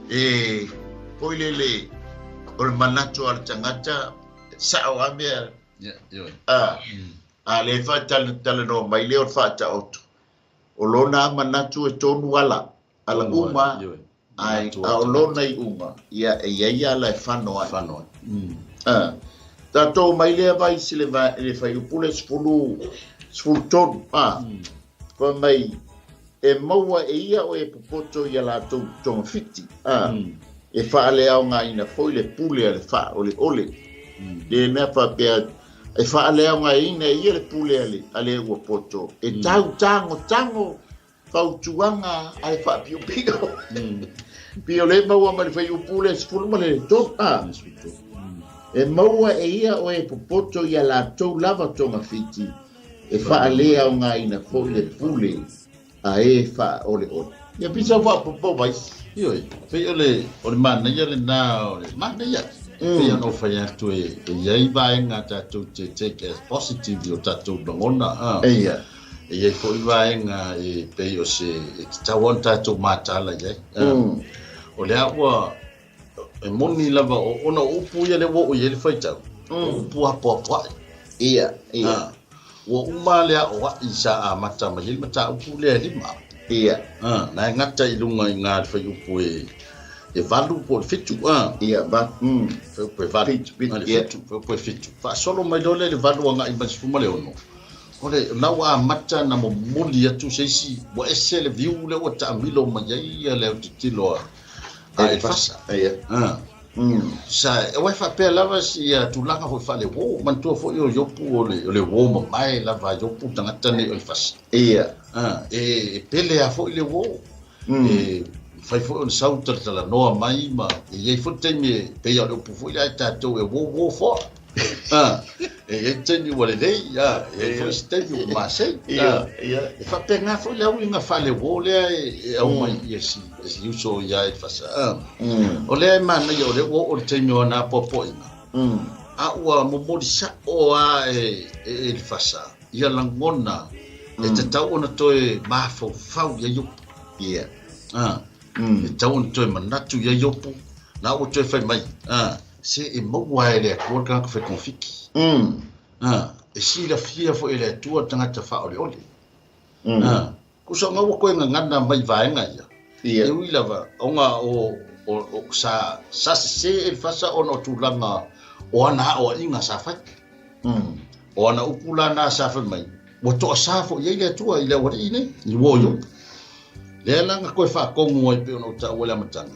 e foi lele o le manatu a le tagata, sao a mea, a, a le faatalatalanoa mai lea o le faataoto, o lona manatu e tonu ala, ala uma, Ae, a o lona iuga, ia, e i ai ala e fano ai. Fano ai. A, tatou mai lea vai se le, va, le fuaiupu le sefulu, 13, a, fai mai, e maua e ia o e popoto i a latou togafiti, a, e faaleaogaina foi le pule a le faaoleole. Le mea faapea, e faaleaogaina e ia le pule a le, a le ua poto, e tau tagotago fautuaga a le faapiopio. Pei o lea e maua mai le fuaiupu le 13, a. E maua e ia o e popoto i a latou lava togafiti, e faaleaogaina foi le pule a e faaoleole. Ia pisa faapopo vaisi. Ioe, pei o le, o le manaia lena o le manaia. Pei ona ou fai atu e, e i ai vaega tatou te take as positive i o tatou lagona. A. Ia. E i ai foi vaega e pei o se e tatau ona tatou mataala i ai. O lea ua e moni lava ona o upu ia lea ua oo i ai le faitau, o upu apoapoai. Ia, ia. Ua uma le aoai sa amata mai ai le mataupu lea e lima. Ia. Na e gata i luga i ngā le fuaiupu e e valu po o le fitu. Ia, va, Fuaiupu e valu. Fitu, fitu, Le ia. fitu, fuaiupu e fitu. Faasolo mai loa lea i le valu agai mai le 16. O le la ua amata na momoli atu se isi, ua ese le view lea ua taamilo mai ai ia le autitilo a a Elefasa. Ia. Sa, aua e faapea lava si ia tulaga foi faale-uo, manatua foi o Iopu o le, o le uo mamae lava a Iopu tagata nei o Elefasa. Ia. E, e pele lava foi le uo. E mafai foi ona sau talatalanoa mai ma e i ai foi le taimi e pei lava o le upu foi lea a tatou e uo uo foa. E i ai le taimi ua lelei, e i ai foi se taimi ua masei. E faapena foi le auiga faale-uo lea e aumai i e si, e si uso ia Elefasa. O lea e manaia o lea ua oo le taimi o ana apoapoaiga, a ua momoli sa'o lava e Elefasa ia lagona e tatau ona toe mafaufau i ai Iopu. Ia. E tatau ona toe manatu i ai Iopu, la ua toe fai mai, se e maua e le Atua le tagata fai togafiti. E silafia foi e le Atua le tagata faaoleole. Tusa ona ua toe gagana mai vaega ia. Ia. E ui lava, ona o, o, o sa, sa sesē Elefasa ona o tulaga o ana aoaiga sa fai. O ana upu la na sa fai mai, ua toasā foi i ai le Atua i le aualii nei, i uo Iopu. Lea la na toe faatonu ai pei ona ou taua i le amataga,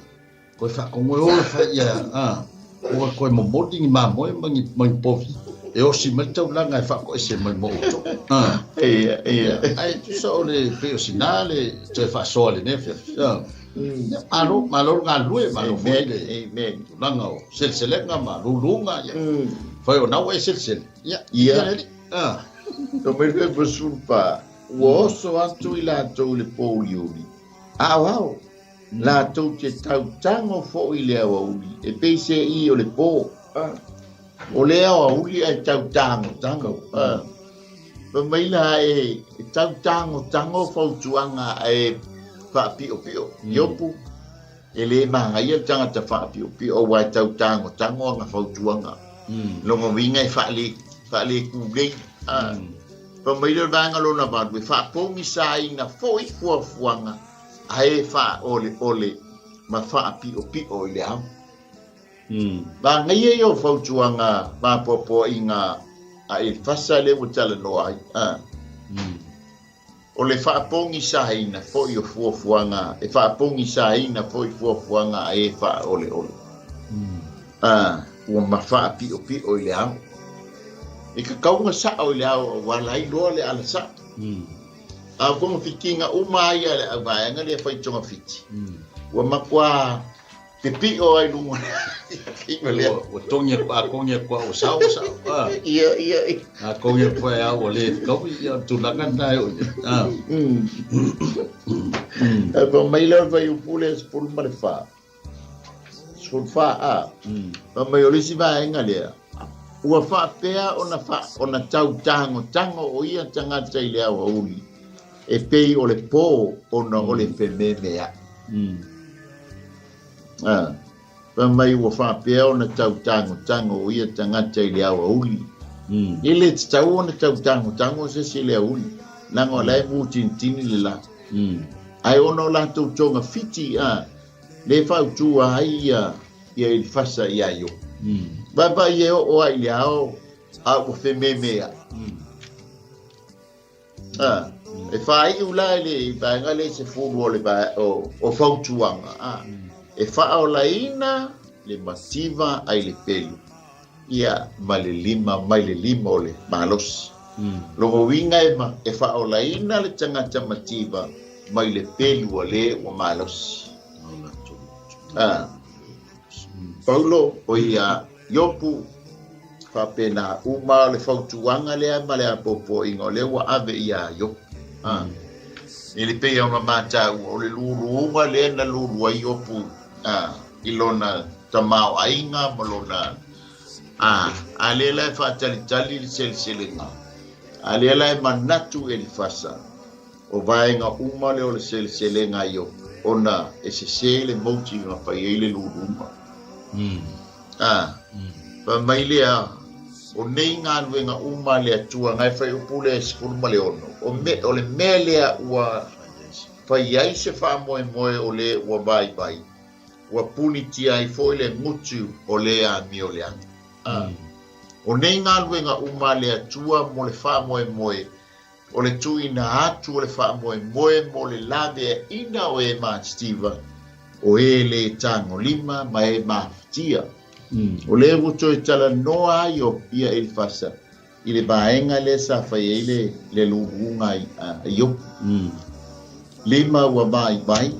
toe faatonu e o e fai ia, a. Ua toe momoli ni mamoe ma ni, ma ni povi e osi mai le taulaga e faatoese mai mo outou. Ah. Ia, ia. Ae tusa o le pei o sina le toe faasoa i lenei afiafi. Ah. Ia, malo, malo le galulue, malo foi Amen, le amen. tulaga o seleselega ma luluga. Ia. Fai o na ua e selesele. Ia, Ia. ia le alii. Ah. No mai le fasulfa, ua oso atu i latou i le pouliuli. Aoao, latou te tautago foi i le aoauli, e pei seī o le pō. O le aoauli ae tautagotago. Fai mai la e tautagotago fautuaga ae faapiopio. Iopu, e lē magaia le tagata faapiopio aua e tautagotago ana fautuaga. Lona uiga e faale, faalekulei. Fai mai lea o le vaega lona valu, e faapogisaina foi fuafuaga ae faaoleole ma faapiopio i le ao. Magaia ia o fautuaga mapoapoaiga a Elifasa lea ua talanoa ai. O le faapogisaina foi o fuafuaga, e faapogisaina foi fuafuaga a e faaoleole. Ua ma faapiopio i le ao. E kakauga sao i le ao aua la iloa le ala sao. A o togafitiga uma lava ia a le auvaega lea e fai togafiti, ua matua pipio ai luga o le Ua togi atu, a togi atu lava ua sao, ua sao. Ah. Ia, ia, ia. A togi atu ai lava ua le fetaui, ia o le tulaga lena e oo i ai. Ah. Ae fai mai lea o le fuaiupu lea 14. 14 a. Fai mai o le isi vaega lea, ua faapea ona, fa, ona tautagotago o ia tagata i le aoauli, e pei o le pō ona o le fememeaʻi. A, fai mai ua faapea ona tautagotago o ia tagata i le aoauli. E le tatau ona tautagotago se isi i le aoauli, leaga o la e mutinitini le la. Ae ona o latou togafiti, a, le fautua ai ia ia Elifasa iā Iopu. Vaavaai e oo ai i le ao a ua fememeaʻi. A, e faaiu la i le vaega lea i 10 o le o, o fautuaga. A, e faaolaina le mativa ai le pelu, ia ma le lima mai le lima o le malosi. Lona uiga e, ma, e faaolaina le tagata mativa mai le pelu a le ua malosi. A, Paulo, o ia Iopu, faapena uma o le fautuaga lea ma le apoapoaiga o lea ua ave iā Iopu. A, e le pei ona mataua, o le luluga lea na lulu ai Iopu a, i lona tamaoaiga ma lona a, a lea la e faatalitali le seleselega, a lea la e manatu Elifasa, O vaega uma lea o le seleselega a Iopu, ona e sesē le mauti na fai ai le luluga. A, fai mai lea, o nei galuega uma a le Atua, na e faiupu lea e 16, o, me, o le mea lea ua fai ai se faamoemoe o le ua vaivai, ua punitia ai foi le gutu o le amioleaga. A, o nei galuega uma a le Atua mo le faamoemoe O le tuuina atu o le faamoemoe mo le laveaiina o e mativa, o e lē tagolima ma e mafatia. O lea ua toe talanoa ai o ia Elifasa i le vaega lea sa fai ai le, le luluga a Iopu. Lima ua vaivai,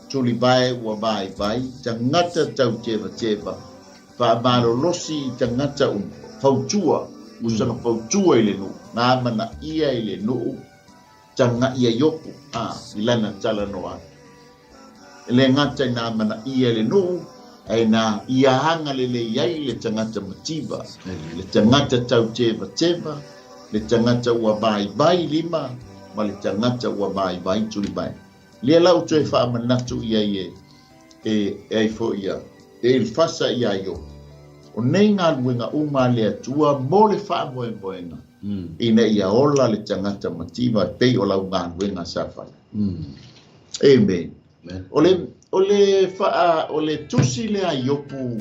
tulivae ua vaivai, tagata tautevateva, Faamalolosi i tagata uma, fautua, usaga fautua i le nuu, na amanaia i le nuu tagaʻi a Iopu, a, i lana talanoa atu. E le gata i na amanaia i le nuu, ae na ia agalelei ai le tagata mativa, le tagata tautevateva, le tagata ua vaivai lima, ma le tagata ua vaivai tulivae. Lea la ua toe faamanatu i ai e, e, e ai foi ia, e Elifasa iā Iopu, o nei galuega uma a le Atua mo le faamoemoega, ina ia ola le tagata mativa e pei o lau galuega sa fai. Amen. O le, o le, faa, o le tusi lea a Iopu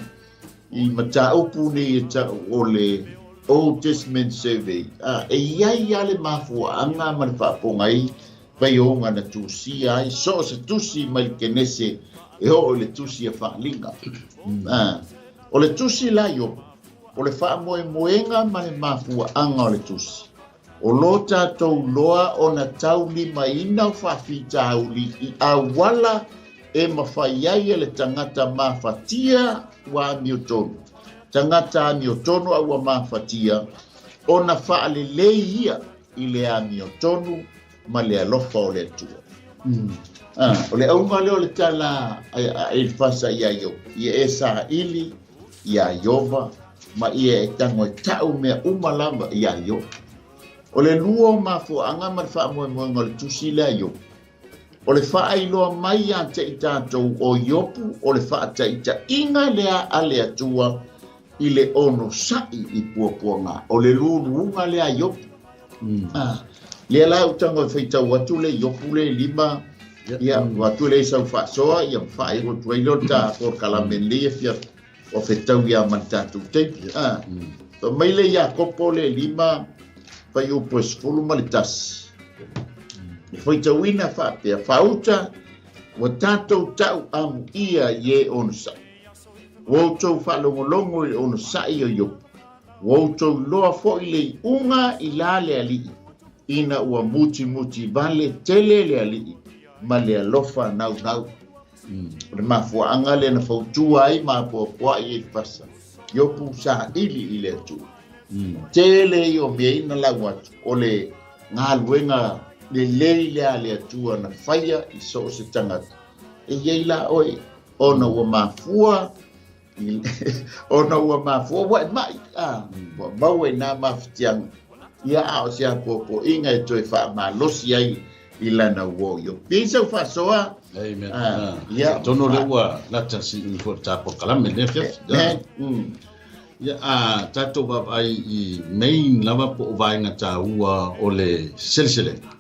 i mataupu nei e tau o le Old Testament Survey, a, e i ai lava le mafuaaga ma le faapogai Faioga na tusia ai so o se tusi mai le Kenese e oo i le tusi a Faaliga. O le tusi la Iopu, o le faamoemoega ma le mafuaaga o le tusi, o lo tatou iloa ona taulimaina o faafitauli i auala e mafai ai e le tagata mafatia ua amiotonu, tagata amiotonu a ua mafatia, ona faalelei ia i le amiotonu ma le alofa o le Atua. O le auga lea o le tala a Elifasa iā Iopu, ia e saili iā Ieova ma ia e tago e ta'u mea uma lava iā Iopu. O le lua o mafuaaga ma le faamoemoega o le tusi lea a Iopu, o le faailoa mai iā te i tatou o Iopu o le faataitaiga lea a le Atua i le onosa'i i puapuaga, o le luluga lea a Iopu. Lea la ou tago e faitau atu le Iopu le 5, ia, avatu lea i sau faasoa, ia ma faaiu atu ai lea o le ta polokalame lenei afiafi, ua fetau ia ma le tatou taimi. Fai mai le Iakopo le 5, fuaiupu e 11. E faitauina faapea, faauta, ua tatou ta'u amuia i e onosa'i. Ua outou faalogologo i le onosa'i o Iopu. Ua outou iloa foi le iuga i la le Alii, ina ua mutimuti vale tele le Alii ma le alofa naunau. O le mafuaaga lea na fautua ai ma apoapoai Elifasa, Iopu saili i le Atua. Tele ia o mea ia na lau atu, o le galuega lelei lea a le Atua na faia i so o se tagata. E i ai la oe, ona ua mafua ona ua mafua ua e ma'i, a, ua maua i nā mafatiaga, ia a o se apoapoaiga e toe faamalosi ai i lana uo i o. Pei sau faasoa. Amen. Ah, ia. Atonu o lea ua lata si ui foi le ta polokalame lea afiafi. Amen. Ia, a tatou vaavaai i main lava po o vaega taua o le seleselega.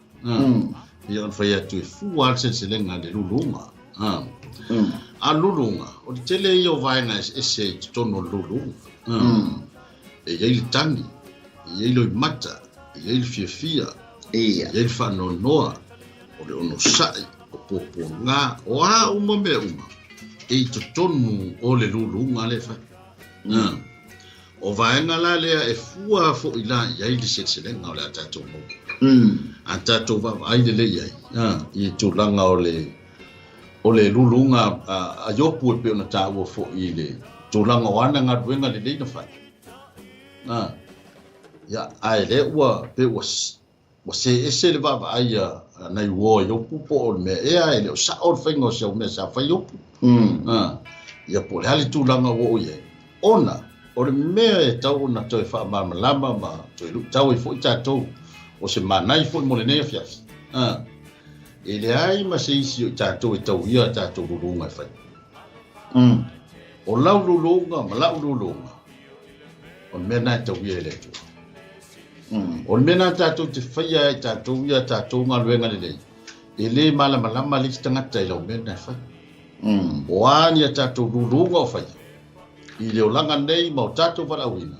Ia ona fai atu e fua lava le seleselega i le luluga. A luluga, o le tele ia o vaega eseese i totonu o le luluga. E i ai le tagi, e i ai loimata, e i ai le fiafia, e i ai le faanoanoa, o le onosai, o puapuaga, o a uma mea uma e i totonu o le luluga lea e fai. O vaega la lea e fua foi la i ai le seleselega o le a tatou maua. A tatou vaavaai lelei ai i tulaga o le o le luluga a Iopu e pei ona taua foi i le tulaga o ana galuega lelei na fai. Ia, ae lea ua pei ua ua see ese le vaavaai a nai uo a Iopu po o le mea ea e le o sa'o le faiga o si au mea sa fai Iopu. Ia po o le a le tulaga ua oo i ai, ona o le mea e tatau ona toe faamalamalama ma toe luitau ai foi tatou, o se manai foi mo lenei afiafi. E leai ma se isi o i tatou e tauia a tatou luluga e fai. O lau luluga ma la'u luluga, o le mea lena e tauia e le Atua. O le mea lena tatou te faia ai tatou ia tatou galuega lelei, e le malamalama le isi tagata i lau mea lena e fai. O a ni a tatou luluga o faia i le olaga nei ma o tatou valaauina,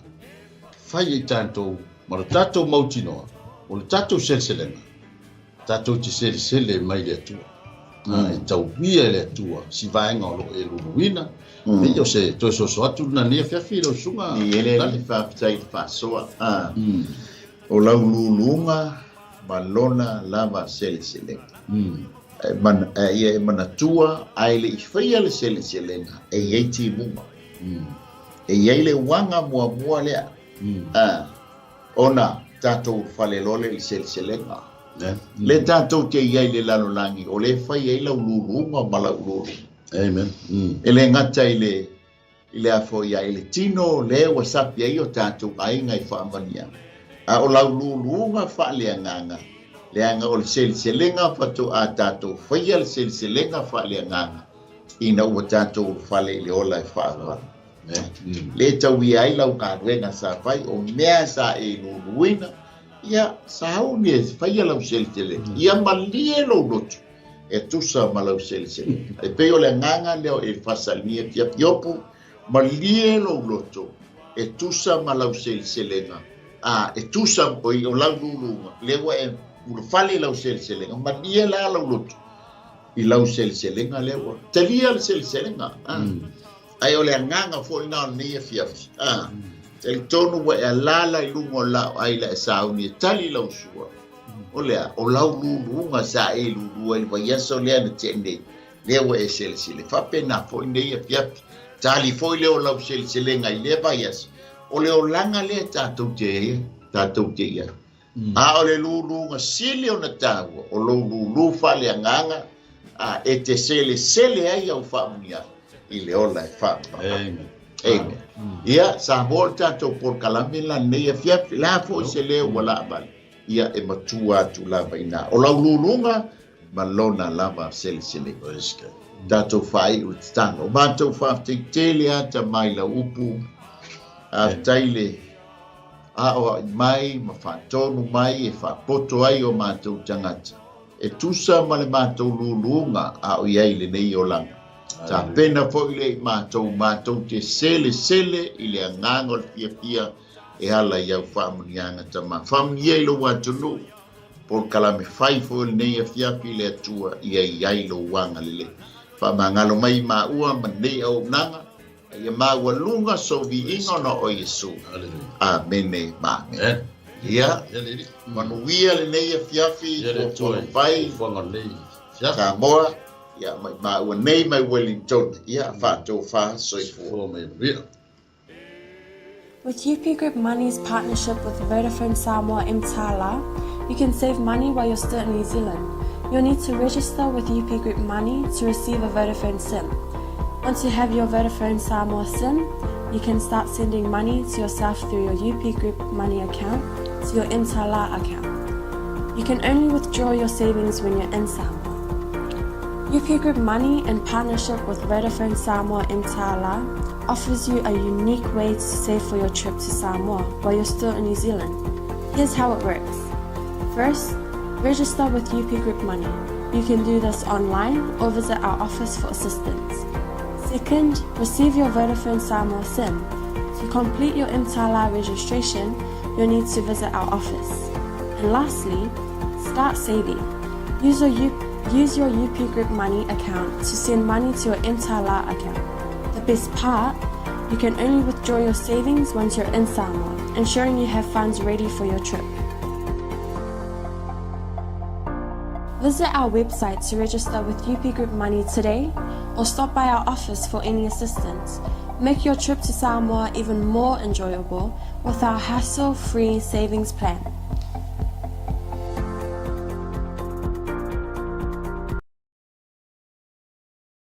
fai e i tatou ma lo tatou mautinoa, o le tatou seleselega, tatou te selesele mai le Atua. E tauia e le Atua si vaega o lo o e luluina. Pei o se toe soso atu lena nei afiafi i lau susuga. I ele alii faafetai i le faasoa. O lau luluga ma lona lava seleselega. Ia e manatua ae le i faia le seleselega e i ai timuga. E i ai le uaga muamua lea. Ona tatou ulufale loa lea i le seleselega. Lea tatou te i ai i le lalolagi, o lea e fai ai lau luluga ma lau luluga. Amen. E le gata i le i le a foi ia i le tino lea ua sapi ai o tatou aiga i faamanuiaga, a o lau luluga faaleagaga, leaga o le seleselega faatoa tatou faia le seleselega faaleagaga ina ua tatou ulufale i le ola e faaauau. Le tauia ai lau galuega sa fai, o mea sa e luluina, ia sauni e faia lau seleselega, ia malie lou loto e tusa ma lau seleselega. E pei o le agaga lea o Elifasa i lenei afiafi, Iopu, malie lou loto e tusa ma lau seleselega, a e tusa oi o lau luluga, lea ua e ulufale i lau seleselega, malie la lau loto i lau seleselega lea ua talia le seleselega. Ae o le agaga foi lena o lenei afiafi, a, talitonu ua e alaala i luga o la'u ai la e sauni e tali lau sua, o le a? O lau luluga sa e lulu ai i le vaiaso lea na te'i nei, lea ua e selesele. Faapena foi lenei afiafi, tali foi lea o lau seleselega i lea vaiaso, o le olaga lea tatou te, tatou te i ai. A o le luluga sili ona taua, o lou lulu faaleagaga a e te selesele ai au faamuniaga i le ola e faamama. Amen. Amen. Ia, Samoa o le tatou polokalame la lenei afiafi, le a foi se leo ua laavale, ia e matua atu lava i ina. O lau luluga ma lona lava seleselega. Praise God. Tatou faaiu i le tatalo. O matou faafetai tele ata mai lau upu. Faafetai le aoaʻi mai ma faatonu mai e faapoto ai o matou tagata e tusa ma le matou luluga a o i ai lenei olaga. Tapena foi lea i matou, matou te selesele i le agaga o le fiafia e ala i au faamanuiaga Tama. Faamanuia i lou atunuu, polokalame fai foi o lenei afiafi i le Atua ia i ai lou agalelei. Faamagalo mai i maua ma lenei auaunaga, A ia maualuga sou viiga ona o Iesu. Amene ma amene. Ia, manuia lenei afiafi fuafuaga fai Samoa, ia mai maua nei mai Wellington, ia faatofa soifua. With UP Group Money's partnership with Vodafone Samoa Mtala, you can save money while you're still in New Zealand. You'll need to register with UP Group Money to receive a Vodafone SIM. Once you have your Vodafone Samoa SIM, you can start sending money to yourself through your UP Group Money account to your Mtala account. You can only withdraw your savings when you're in Samoa. UP Group Money, in partnership with Vodafone Samoa Mtala, offers you a unique way to save for your trip to Samoa while you're still in New Zealand. Here's how it works. First, register with UP Group Money. You can do this online or visit our office for assistance. Second, receive your Vodafone Samoa SIM. To complete your Mtala registration, you'll need to visit our office. And lastly, start saving. Use your, U- use your UP Group Money account to send money to your Mtala account. The best part, you can only withdraw your savings once you're in Samoa, ensuring you have funds ready for your trip. Visit our website to register with UP Group Money today or stop by our office for any assistance. Make your trip to Samoa even more enjoyable with our hassle free savings plan.